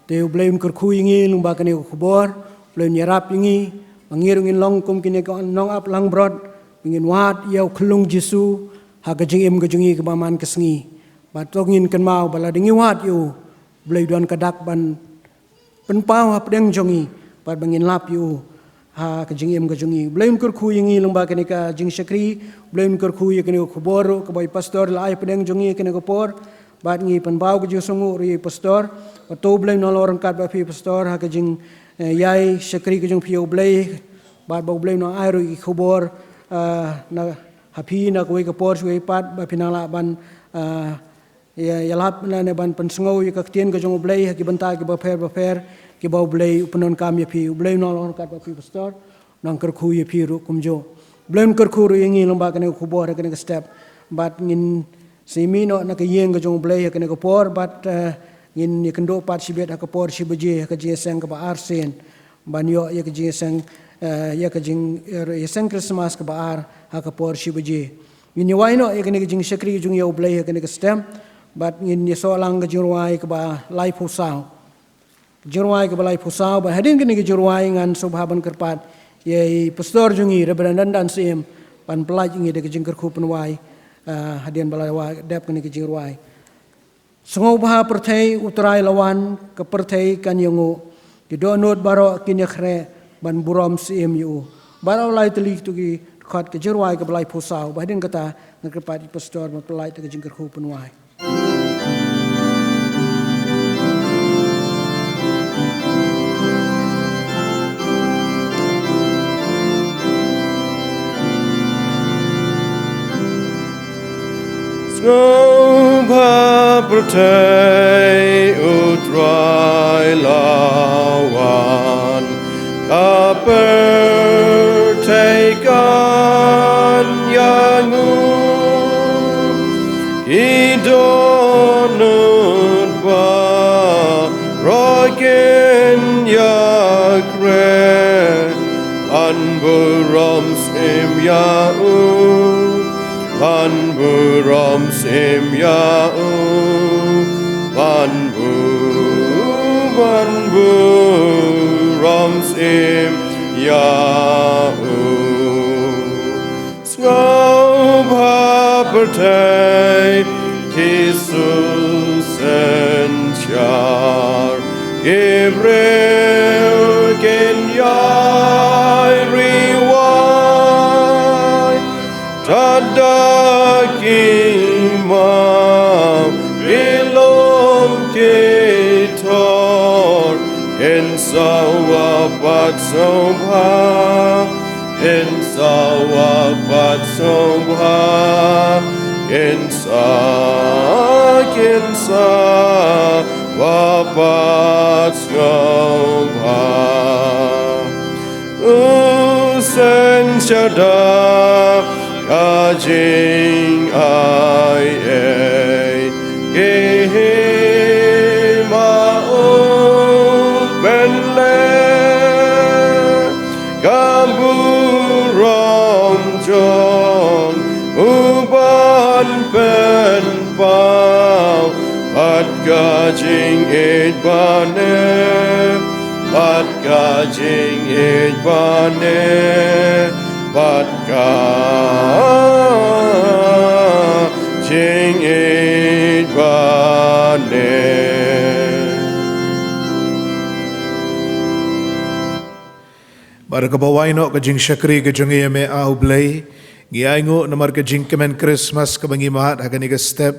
Te U Blei un kyrkhu ïa ngi lyngba kane ka khubor. U Blei un ïarap ïa ngi ba ngi ruh ngin long kum kine ki nongap langbrot, ba ngin wad ïa u khyllung Jisu ha ka jingim ka jong ngi kaba man ka sngi. Bad to ngin kynmaw ba lada ngi wad ïa u, U Blei u don ka dak ban pynpaw hapdeng jong ngi bad ba ngin lap ïa u ha ka jingim ka jong ngi. U Blei un kyrkhu ïa ngi lyngba kane ka jingshakri. U Blei un kyrkhu ïa kane ka khubor ruh kaba i pastor i la ai hapdeng jong ngi kane ka por. Bad ngi pynpaw ka jingsngewnguh ruh ïa i pastor. Bad to U Blei un long ryngkat bad phi pastor ha ka jing, eh, ïai shakri ka jong phi ïa U Blei. Bad ba U Blei un ai ruh ïa ki khubor, eh, na ha phi na kawei ka por shuwa pat ba phin nang lah ban, eh, ïa, ïalap lane ban pynsngew ïa ka ktien ka jong U Blei ha ki bynta kiba pher bapher kiba U Blei u pyndonkam ïa phi. U Blei un long ryngkat bad phi pastor, un kyrkhu ïa phi ruh kumjuh. U Blei un kyrkhu ruh ïa ngi lyngba kane ka khubor ha kane ka step. Bad ngin sa mih noh na ka ïing ka jong U Blei ha kane ka por bad, eh, ngin ïakynduh pat shibit ha ka por shi baje ha ka jingïaseng kaba arsien. Ban ïoh ïa ka jingïaseng, eh, ïa ka jing, eh, ïaseng Christmas kaba ar ha ka por shi baje. Ngin ïawai noh ïa kane ka jingshakri jong ngi ïa U Blei ha kane ka step. Bad ngin ïasoh lang ka jingrwai kaba laiphew saw. Ka jingrwai kaba laiphew saw, bad hadien kane ka jingrwai ngan sngewbha ban kyrpad ïa i pastor jong ngi, Reverend Dandan Syiem, ban pyllait ïa ngi da ka jingkyrkhu pynwai, eh, hadien ba la wad dep kane ka jingrwai. Sngewbha pyrthei, U Trai la wan, ka pyrthei kan ïanguh. Ki dohnud baroh kin ïakhreh ban burom syiem ïa u. Baroh lai tylli kito ki dkhot ka jingrwai kaba laiphew saw. Bad hadien kata ngan kyrpad ïa i pastor ban pyllait da ka jingkyrkhu pynwai. Sngewbha pyrthei, U Trai la wan, ka pyrthei kan ïanguh. Ki dohnud baroh kin ïakhreh ban burom syiem ïa u, ban burom syiem ïa u, ban bu, ban burom syiem ïa u. Sngewbha pyrthei, ki synshar, ki briew kin ïai ri wai. Tad da ki mam, ki lum, ki thor, kin sawa pat sngewbha. Kin sawa pat sngewbha, kin sa, kin sawa pat sngewbha. U synshar da ka jingai ei, ki hima u pynleh, ka burom jong u ban pynpaw, bad ka jingïeit ba neh, bad ka jingïeit ba neh, bad ka jingïeit ba neh. Bad kaba wai noh ka jingshakri ka jong ngi, ïa me A U Blei, ngi ainguh namar ka jingkmen Christmas kaba ngi mad ha kane ka step.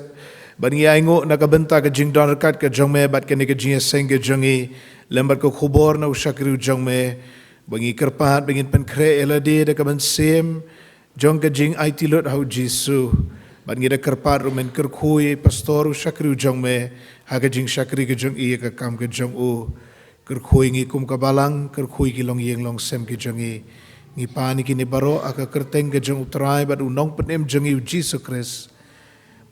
Bad ngi ainguh na ka bynta ka jingdon ryngkat ka jong me bad kane ka jingïaseng ka jong ngi, lem bad ka khubor na u shakri u jong me. Ba ngi kyrpad ba ngin pynkhreh ïa lade da ka mynsiem jong ka jingaiti lut ha u Jisu. Bad ngi da kyrpad ruh men kyrkhu ïa i pastor u shakri u jong me ha ka jingshakri ka jong i ïa ka kam ka jong u. Kyrkhu ïa ngi kum ka balang, kyrkhu ïa ki longïing longsem ki jong ngi. Ngi pan ïa kine baroh ha ka kyrteng ka jong u Trai bad u Nongpynim jong ngi u Jisu Khrist.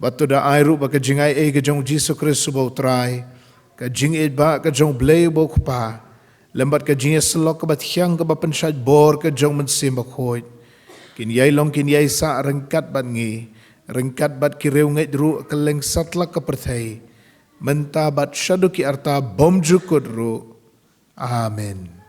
Bad to da ai ruh ba ka jingaiei ka jong Jisu Khrist uba u Trai, ka jingïeit ba ka jong Blei uba u Kpa, lem bad ka jingïasyllok kaba thiang kaba pynshait bor ka jong Mynsiem Bakhuid, kin ïai long kin ïai sah ryngkat bad ngi, ryngkat bad ki riewngeit ruh kylleng satlak ka pyrthei, mynta bad shaduh ki arta bymjukut ruh. Amen.